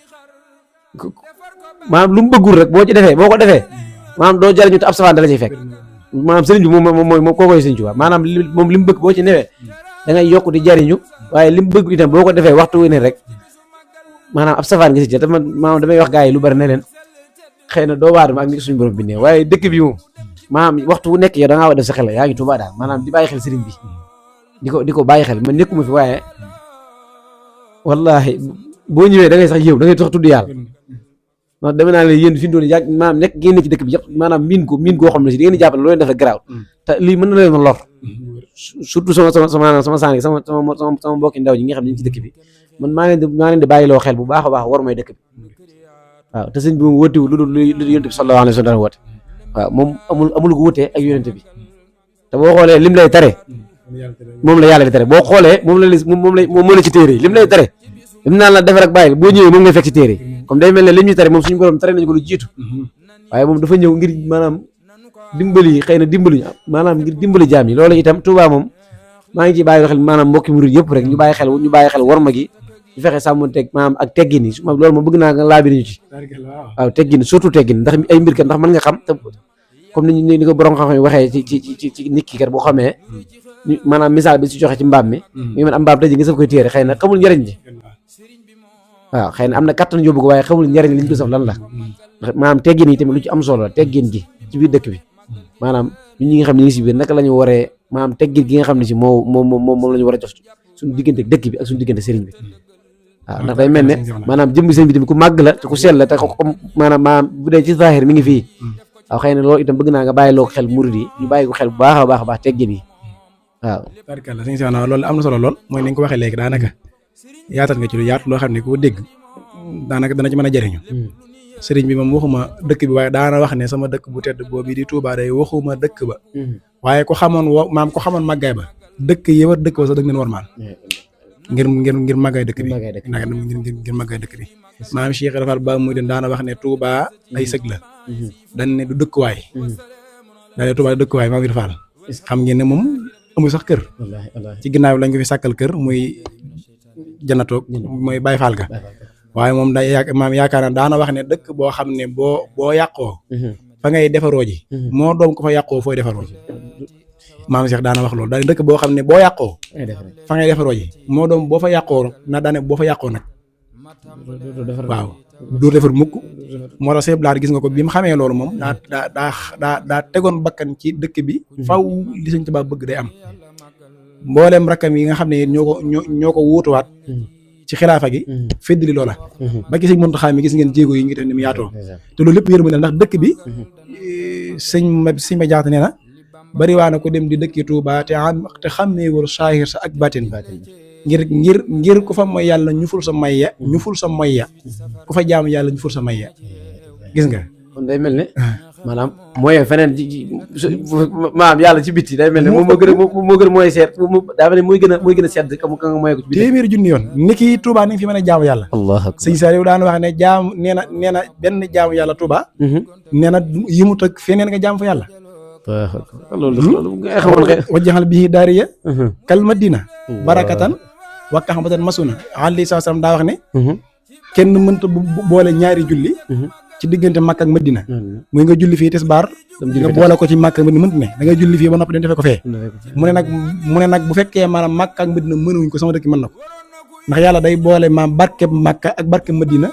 maanaam lu mu bëggul rek boo ko defee maanaam doo jariñu te ab safaan da la cay fekk maanaam sëriñ bi moom koo koy sëñ Tuubaa maanaam moom li mu bëgg boo ci newee da ngay yokk di jariñu waaye li mu bëgg itam boo ko defee waxtu wu ne rek maanaam ab safaan nga si jël te man maanaam damay wax gars yi lu bari ne leen xëy na doo waadama ak ni suñu borom bindee waaye dëkk bi moom maanaam waxtu wu nekk yow da ngaa war def sa xel yaa ngi Tuubaa daal maanaam di bàyyi xel sëriñ bi di ko bàyyi xel man nekkuma fi waaye wallahi boo ñëwee da ngay sax yëw da ngay tax tudd yàlla ndax dama naa leen yéen fi mu doon yàgg maanaam nekk ngeen ne ci dëkk bi yëpp maanaam miin koo xam ne si da ngeen di jàppale loo leen def la garaaw te lii mën na leen lor surtout sama sànq sama mbokki ndaw ñi nga xam ne ñu ci dëkk bi man maa leen di bàyyiloo xel bu baax a baax war mooy dëkk bi waaw te sëñ bi moom wóotiwul lu yonent bi sallallahu alayhi wa sallam woote waaw moom amul ko wutee ak yonent bi te boo xoolee lim lay tere moom la yàlla di tere boo xoolee moom la ci téere yi lim lay tere lim naan la defar ak bàyyi boo ñëwee moom ngay fekk ci téere yi comme day mel ne lim ñu tere moom suñu borom tere nañu ko lu jiitu waaye moom dafa ñëw ngir maanaam dimbali xëy na dimbaluñu maanaam ngir dimbali jaam yi loolu itam Touba moom maa ngi ciy bàyyi xel maanaam mbokki murid yëpp rek ñu bàyyi xel warma gi ñu fexe sàmmonteeg maanaam ak teggin yi loolu moom bëgg naa nga laabiri ñu ci waaw teggin surtout teggin ndax ay mbir kat ndax mën nga xam te comme ni ko borom xam-xam yi waxee ci nit ki kat boo xamee maanaam misaal bi si joxe ci mbaam mi ngi mën am mbaam tey ji nga saf koy téere xëy na xamul njëriñ ji waaw xëy na am na kattan yóbbu ko waaye xamul njëriñ liñ ko saf lan la ndax maanaam teggin yi tamit lu ci am solo la teggin gi ci biir dëkk bi maanaam ñun ñi nga xam ne ñu ngi si biir naka la ñu waree maanaam teggin gi nga xam ne si moom la ñu war a jox suñu diggante dëkk bi ak suñu diggante sëriñ bi waaw ndax day mel ne maanaam jëmbi sëriñ bi tamit ku màgg la te ku sell la te comme maanaam bu dee ci zahir mi ngi fii waaw xëy na loolu itam bëgg naa nga bàyyi loo ko xel murid yi ñu bàyyi ko xel bu baax a baax a baax teggin yi waaw barkalla sëñ Cheikh loolu am na solo lool mooy ni nga ko waxee léegi daanaka yaatal nga ci lu yaatu loo xam ne ku dégg daanaka dana ci mën a jëriñu sëriñ bi moom waxuma dëkk bi waaye daana wax ne sama dëkk bu tedd boobu di Touba day waxuma dëkk ba waaye ko xamoon màggaay ba dëkk yi war dëkk ba sax dëgg neen warmaal ngir màggaay dëkk bi ngir màggaay dëkk bi maam Cheikh Rafal ba muy den daana wax ne Touba ay sëg la dañ ne du dëkkuwaay dañ ne Touba du dëkkuwaay maam Rafal xam ngeen ne moom amul sax kër ci ginnaaw lañ ko fi sàkkal kër muy janatoog mooy Baye Fall ga waaye moom maam yaakaar naa daana wax ne dëkk boo xam ne boo yàqoo fa ngay defaroo ji moo doom ko fa yàqoo fooy defaroo ji maam Cheikh daana wax loolu daane dëkk boo xam ne boo yàqoo fa ngay defaroo ji moo doom boo fa yàqoo na daane boo fa yàqoo nag waaw doo defar mukk moo tax seeb laat gis nga ko bi mu xamee loolu moom daa tegoon bakkan ci dëkk bi faw li Sëñ Tuubaa bëgg day am mboolem rakkam yi nga xam ne ñoo ko wuutuwaat ci xilaafa gi feddali loola ba ki Sëñ Muntaxaa mi gis ngeen jéego yi ngi te ni mu yaatoo te loolu lépp yërmande ndax dëkk bi sëñ ma jaxte nee na bari waa na ko dem di dëkki Tuubaa te xammee wër saahir sa ak baatin ngir ku fa mooy yàlla ñu ful sa mayya ku fa jaamu yàlla ñu ful sa mayya gis nga kon day mel ne maanaam mooy feneen maanaam yàlla ci bitti day mel ne moom moo gën a mooy seet daa mel ne mooy gën a sedd ka nga mooy ko ci bitti téeméeri junni yoon ni ki Touba ni nga fi mën a jaamu yàlla sëñ Saliou daan wax ne nee na benn jaamu yàlla Touba nee na yimut ak feneen nga jaam fa yàlla loolu nga xamoon wajjaxal bii daariya kal madina barakatan wakka xamatan masuna alayhi salaam daa wax ne kenn mënta boole ñaari julli ci diggante Makka ak Madina muy nga julli fii tisbaar nga boole ko ci Makka ak Madina mënta ne da nga julli fii ba noppi dem defee ko fee mu ne nag bu fekkee maanaam Makka ak Madina mënuñ ko sama dëkk mën na ko ndax yàlla day boole maam barkeb Makka ak barkeb Madina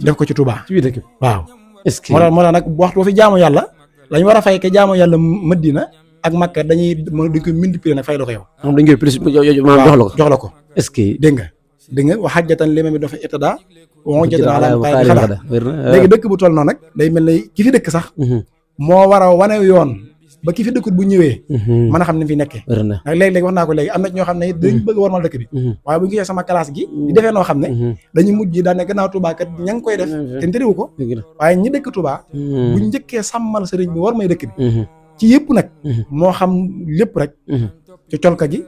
def ko ci Touba ci biir dëkk waaw moo tax nag waxtu fi jaamu yàlla lañ war a fay ke jaamu yàlla Madina ak Makka dañ koy multiplier nag fay la ko yow moom dañ koy plus jox la ko est-ce que dégg nga wax xajjatan li ma mi dafa itada moo jënd ala léegi dëkk bu toll noonu nag day mel ne ki fi dëkk sax moo war a wane yoon ba ki fi dëkkut bu ñëwee mën a xam ni fi nekkee ndax léeg-léeg wax naa ko léegi am na ñoo xam ne dañ bëgg warmal dëkk bi waaye bu ñu gisee sama classe gi di defee noo xam ne dañuy mujj daan ne gannaaw Touba kat ña ngi koy def te tëriwu ko waaye ñi dëkk Touba bu njëkkee sàmmal sëriñ bi war may dëkk bi ci yëpp nag moo xam lépp rek ci colka gi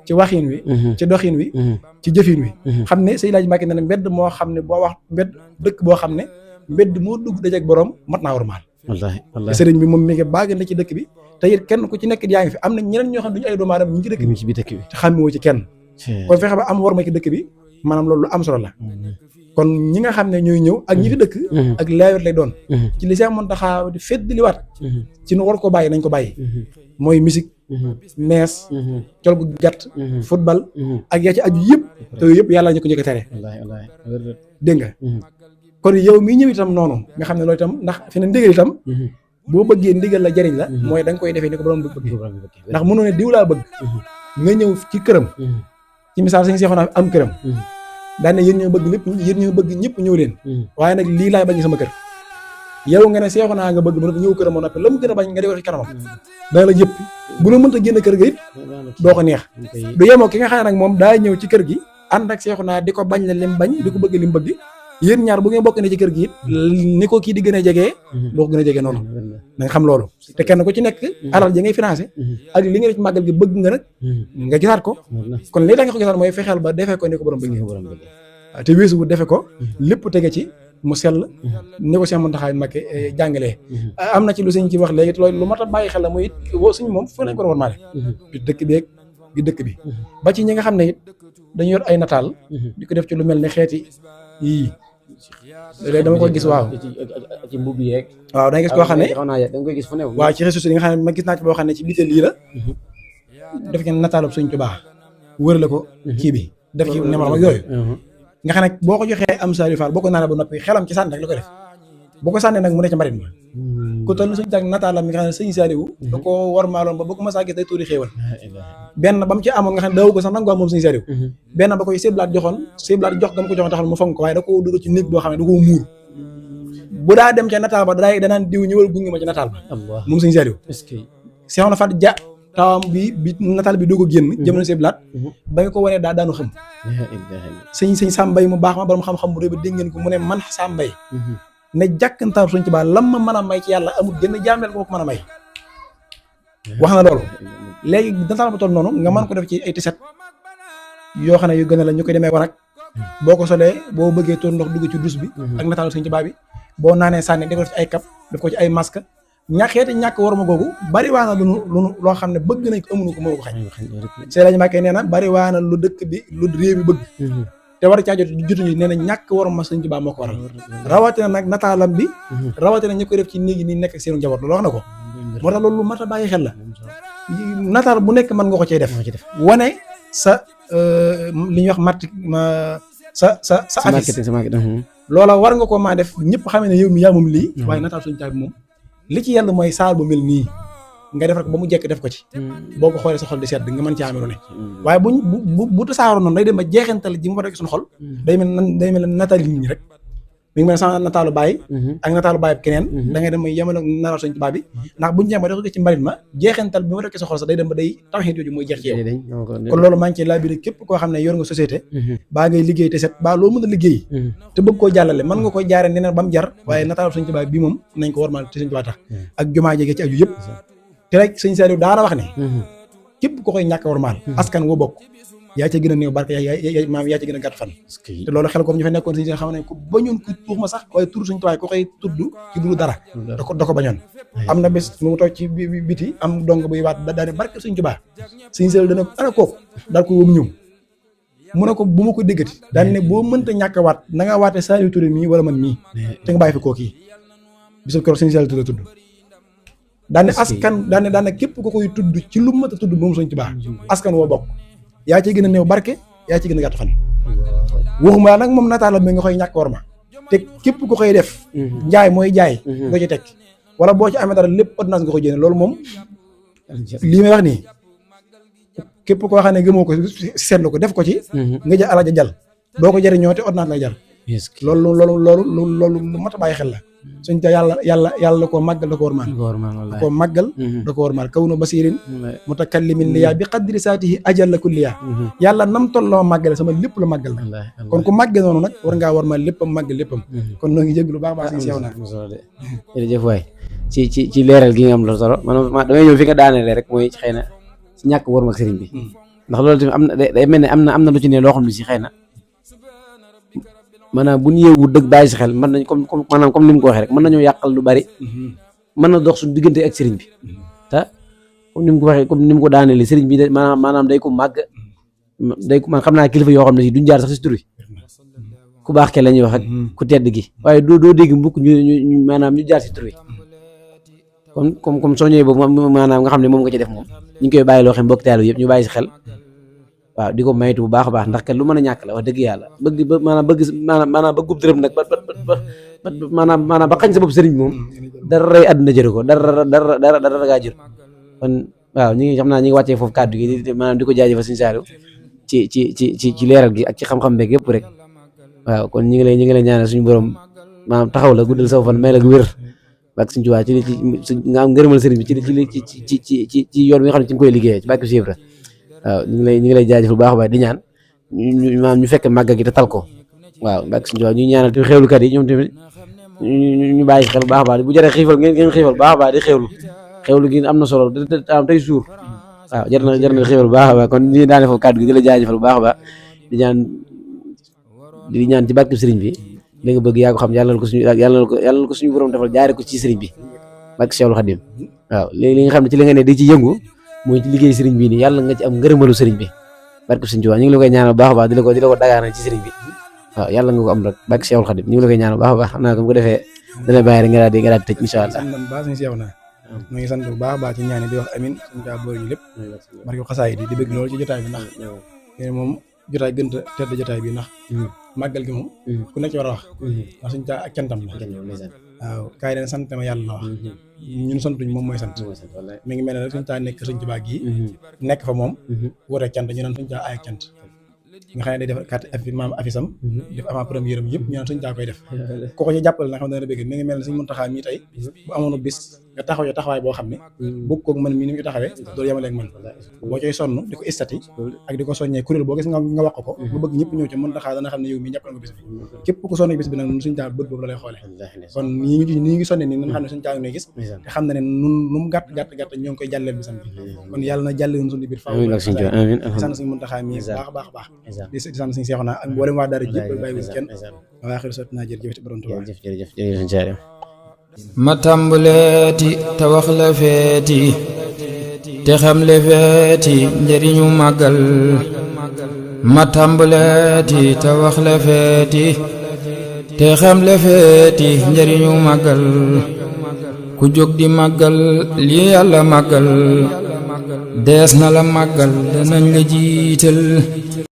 ci waxin wi ci doxin wi ci jëfin wi xam ne Sëñ Laaji Mbàkke ne mbedd moo xam ne boo wax mbedd dëkk boo xam ne mbedd moo dugg dajeek borom mat naa warmaal wallaahi sëriñ bi moom mi ngi bàgg na ci dëkk bi te it kenn ku ci nekk yaa ngi fi am na ñeneen ñoo xam ne duñu ay doomu aadama ñu ngi ci dëkk bi ci biir dëkk bi te xàmmewoo ci kenn kon fexe ba am war ma ci dëkk bi maanaam loolu lu am solo la kon ñi nga xam ne ñooy ñëw ak ñi fi dëkk ak laawet lay doon ci li Seex Muntaxa di feddaliwaat ci nu war ko bàyyi nañ ko bàyyi mooy musique mees col gu gàtt football ak yaa ci aju yëpp te yooyu yëpp yàlla ñu ko njëkk a tere dégg nga kon yow mii ñëw itam noonu nga xam ne loolu itam ndax fi ne ndigal itam boo bëggee ndigal la jariñ la mooy da nga koy defee ni ko borom bëgg ndax mënoo ne diw laa bëgg nga ñëw ci këram ci misaal Sëñ Seexuna am këram daan ne yéen ñoo bëgg lépp yéen ñoo bëgg ñëpp ñëw leen waaye nag lii laay bañ sama kër yow nga ne Seexuna nga bëgg ba ñëw këram moo noppi la mu gën a bañ nga di ko ci kanamam dana la jëpp bu la mënta génn kër ga it doo ko neex du yemoo ki nga xam ne nag moom daa ñëw ci kër gi ànd ak Seexuna di ko bañ la lim bañ di ko bëgg lim bëgg yéen ñaar bu ngeen bokk ne ci kër gi it ni ko kii di gën a jegee doo ko gën a jegee noonu da nga xam loolu te kenn ku ci nekk alal ji ngay financé ak li nga def ci màggal gi bëgg nga nag nga gisaat ko kon lii tax nga ko gisaat mooy fexeel ba defee ko ni ko borom bëgg te weesu bu defe ko lépp tege ci mu sell ni ko Cheikh Mountakha Mbacké jàngalee am na ci lu sëñ ci wax léegi loolu lu mat a bàyyi xel la muy it suñ moom fu nañ ko war maale bi dëkk bi ak bi dëkk bi ba ci ñi nga xam ne it dañu yor ay nataal di ko def ci lu mel ne xeeti yii léegi dama ko gis waaw ci mbubb yeeg waaw da nga gis koo xam ne da nga koy gis fu ne waaw ci réseaux sociaux yi nga xam ne ma gis naa ci boo xam ne ci biir lii la def ci nataalub Sëñ Tuubaa wër la ko kii bi def ci numéro ak yooyu nga xam ne boo ko joxee am Saliou Fall boo ko naanee ba noppi xelam ci sànni rek la ko def boo ko sànnee nag mu ne ca mbarit ma ku toll suñu tàgg nataalam mi nga xam ne Sëñ Saliou da ko war maaloon ba boo ko mas a gis day tuuri xéewal benn ba mu ci amoon nga xam ne daw ko sax nangu moom Sëñ Saliou benn ba koy séblaat joxoon séblaat jox ga mu ko joxoon taxal mu fonk ko waaye da ko dugg ci néeg boo xam ne da koo muur bu daa dem ca nataal ba danaan diw ñëwal gunge ma ci nataal ba moom Sëñ Saliou Seexuna Faat Ja tawam bi nataal bi doog a génn jamono séblaat ba nga ko wanee daa daanu xam sëñ Sàmbay mu baax ma borom xam-xam bu réy ba dégg ngeen ko mu ne man Sàmbay ne jàkkantaar Sëñ Tuubaa lam ma mën a may ci yàlla amul gën a jaamel ko mën a may wax na loolu léegi nataal ba toll noonu nga mën ko def ci ay tiset yoo xam ne yu gën a la ñu koy demee wanak boo ko solee boo bëggee tour ndox dugg ci dus bi ak nataalu Sëñ Tuubaa bi boo naanee sànni def ko def ci ay kap def ko ci ay masque ñaxeeti ñàkk waruma googu bari waa na lu loo xam ne bëgg nañ ko amuñu ko moo ko xañ Sëñ Laaji Mbàkke nee na bari waa na lu dëkk bi lu réew bi bëgg te war a caa jotuñu nee na ñàkk waruma Sëñ Tuubaa moo ko waral rawatina nag nataalam bi rawatina ñu koy def ci néegi nii nekk ak seenu njaboot loolu wax na ko moo tax loolu lu mat a bàyyi xel la nataal bu nekk mën nga ko cee def wane sa li ñuy wax sa affiche loola war nga ko maa def ñëpp xamee ne yow mi yaa moom lii waaye nataal Sëñ Tuubaa bi moom li ci yàlla mooy saal bu mel nii nga defar ko ba mu jekk def ko ci boo ko xoolee sa xol di sedd nga mën ci amee lu ne waaye bu tasaaroo noonu day dem ba jeexantal ji mu war a suñu xol day mel nataal nit ñi rek mi ngi mel sama nataalu bàyyi ak nataalu bàyyi keneen da ngay dem ba yemal nataal Sëñ Tuubaa bi ndax buñu jëm ba def ko ci mbalit ma jeexantal bi mu rekk sa xol sax day dem ba day tawxiid jooju mooy jeex ci yow kon loolu maa ngi ciy laabiré képp koo xam ne yor nga société baa ngay liggéey te set baa loo mën a liggéey te bëgg koo jàllale mën nga koy jaaree neneen ba mu jar waaye nataalu Sëñ Tuubaa bi moom nañ ko warmal te Sëñ Tuubaa tax ak jumaa jege ci aju yëpp te rek Sëñ Saliou daana wax ne képp ko koy ñàkk warmal askan woo bokk yaa ca gën a néew barke maam yaa ca gën a gàtt fan te loolu xel comme ñu fa nekkoon Sëñ xam ne ku bañoon ku tuux ma sax waaye tur Sëñ Tuubaa ko koy tudd ci dulu dara da ko bañoon am na bés mu toog ci biti am dong buy waat daane barke Sëñ Tuubaa Sëñ Saliou dana ana kooku daal ko wóom ñëw mu ne ko bu ma ko déggati daan ne boo mënta ñàkk a waat na nga waate Saliou Touré mii wala man mii te nga bàyyi fi kooku yi bisu keroog Sëñ Saliou Touré tudd daane askan daane képp ko koy tudd ci lu mat a tudd moom Sëñ Tuubaa askan woo bokk yaa ci gën a néew barke yaa ci gën a gàtt fan waxuma nag moom nataala mi nga koy ñàkk war ma te képp ko koy def njaay mooy jaay nga ci teg wala boo ci amee dara lépp ordonnance nga koy jëne loolu moom lii may wax nii képp koo xam ne gëmoo ko seetlu ko def ko ci nga jël alaja jal doo ko jëriñoo te ordonnance lay jar loolu lu mat a bàyyi xel la suñ te yàlla da koo màggal da ko warmaal da koo màggal da ko warmaal kaw nu basirin mutakallimin liyaa bi qadri saatihi ajalla kulliyaa yàlla nam tolloo màggale sama lépp la màggal na kon ku màgge noonu nag war ngaa warmaal léppam màggal léppam kon noo ngi jégg lu baax baax si seew naa jërëjëf waay ci leeral gi nga am la solo man damay ñëw fi nga daanelee rek mooy xëy na ci ñàkk warmal sëriñ bi ndax loolu tamit am na day mel ne am na lu ci ne loo xam ne si xëy na maanaam bu ñu yeewu dëgg bàyyi si xel mën nañ comme ni mu ko waxee rek mën nañoo yàqal lu bari mën na dox suñu diggante ak sëriñ bi te comme ni mu ko waxee comme ni mu ko daanelee sëriñ bi de maanaam day ko màgg man xam naa kilifa yoo xam ne si duñ jaar sax si tur wi ku baax ke la ñuy wax ak ku tedd gi waaye doo dégg mbukk ñu maanaam ñu jaar si tur wi comme soo ñëwee boobu maanaam nga xam ne moom nga ci def moom ñu ngi koy bàyyi loo xam mbokk taal yëpp ñu bàyyi si xel waaw di ko maytu bu baax a baax ndax kat lu mën a ñàkk la wax dëgg yàlla maanaam bëggub dërëm nag maanaam ba xañ sa bopp sëriñ bi moom dara rey àdduna jëru ko dara gaa jër kon waaw ñi ngi xam naa ñi ngi wàccee foofu kàddu gi maanaam di ko jaajëfal Sëriñ Saliou ci leeral gi ak ci xam-xam beeg yëpp rek waaw kon ñi ngi lay ñaanal suñu borom maanaam taxaw la guddal saw fan may la wér bak Sëriñ Tuubaa nga am ngërëmal sëriñ bi ci yoon bi nga xam ne ci nga koy liggéeyee ci bàkki Ibra waaw ñu ngi lay jaajëfal bu baax a baax di ñaan ñu fekk màggal gi te tal ko waaw bàkki Sëriñ Tuubaa ñu ñaanal tamit xewlukat yi ñoom tamit ñu bàyyi xel bu baax a baax bu jëree xiifal ngeen xiifal bu baax a baax di xewlu gi am na solo am tey suur waaw jar na xiifal bu baax a baax kon ñu daane foofu kàddu gi di la jaajëfal bu baax a baax di ñaan ci bàkki sëriñ bi li nga bëgg yaa ko xam yàlla na ko suñu borom defal jaare ko ci sëriñ bi bàkki Seexul Xadim waaw léegi li nga xam ne ci li nga ne di ci yëngu mooy ci liggéey sëriñ bi nii yàlla nga ci am ngërëmalu sëriñ bi barke Sëriñ Tuubaa ñu ngi la koy ñaanal baax a baax di la ko dagaana ci sëriñ bi waaw yàlla nga ko am rek barke Seexul Xadim ñu ngi la koy ñaanal baax a baax xam naa ko bu ko defee dana bàyyi rek nga daal di tëj incha allah ñu ngi sant bu baax a baax ci ñaan di wax amin suñu taa boole ñu lépp barke xasaay di bëgg loolu ci jotaay bi ndax moom jotaay gën a tedd jotaay bi ndax màggal gi moom ku nekk ci war a wax ndax suñu taa ak cantam la waaw kaay den sant ma yàlla la wax ñun santuñ moom mooy sant mi ngi mel ne rek suñu taa nekk Sëriñ Tuubaa gi nekk fa moom woote cant ñu naan suñu taa ay ak cant nga xam ne day def carte maam afisam def avant première am yëpp ñu naan suñu taa koy def ko ci jàppale na xam ne dana bëgg mi ngi mel ne Sëriñ Muntaxaa mii tey bu amoon bis nga taxaw yo taxawaay boo xam ne bokk koog man mii ni mu taxawee doolu yemaleeg man boo coy sonn di ko istati ak di ko soññee kuréel boo gis nga wax ko bu bëgg ñëpp ñëw ci Muntaxaa dana xam ne yow mii jàppal nga bis bi képp ku sonn bis bi nag nun suñu taa bët boobu la lay xoole kon nii ngi sonne nii nan xam ne suñu taa ngi gis te xam na ne nun nu mu gàtt ñoo ngi koy jàlleel bisam bi kon yàlla na jàlle nun suñu biir faaw sant suñu Muntaxaa mii baax a baax di sant suñu Seexuna ak mboolem waa daara ji yëpp bàyyi wu kenn waa xir sot naa jërëjëf ci borom Tuubaa ma tàmbaleeti te wax la feeti te xam le feeti njëriñu màggal ma tàmbaleeti te wax la feeti te xam le feeti njëriñu màggal ku jóg di màggal li yàlla màggal dees na la màggal danañ la jiital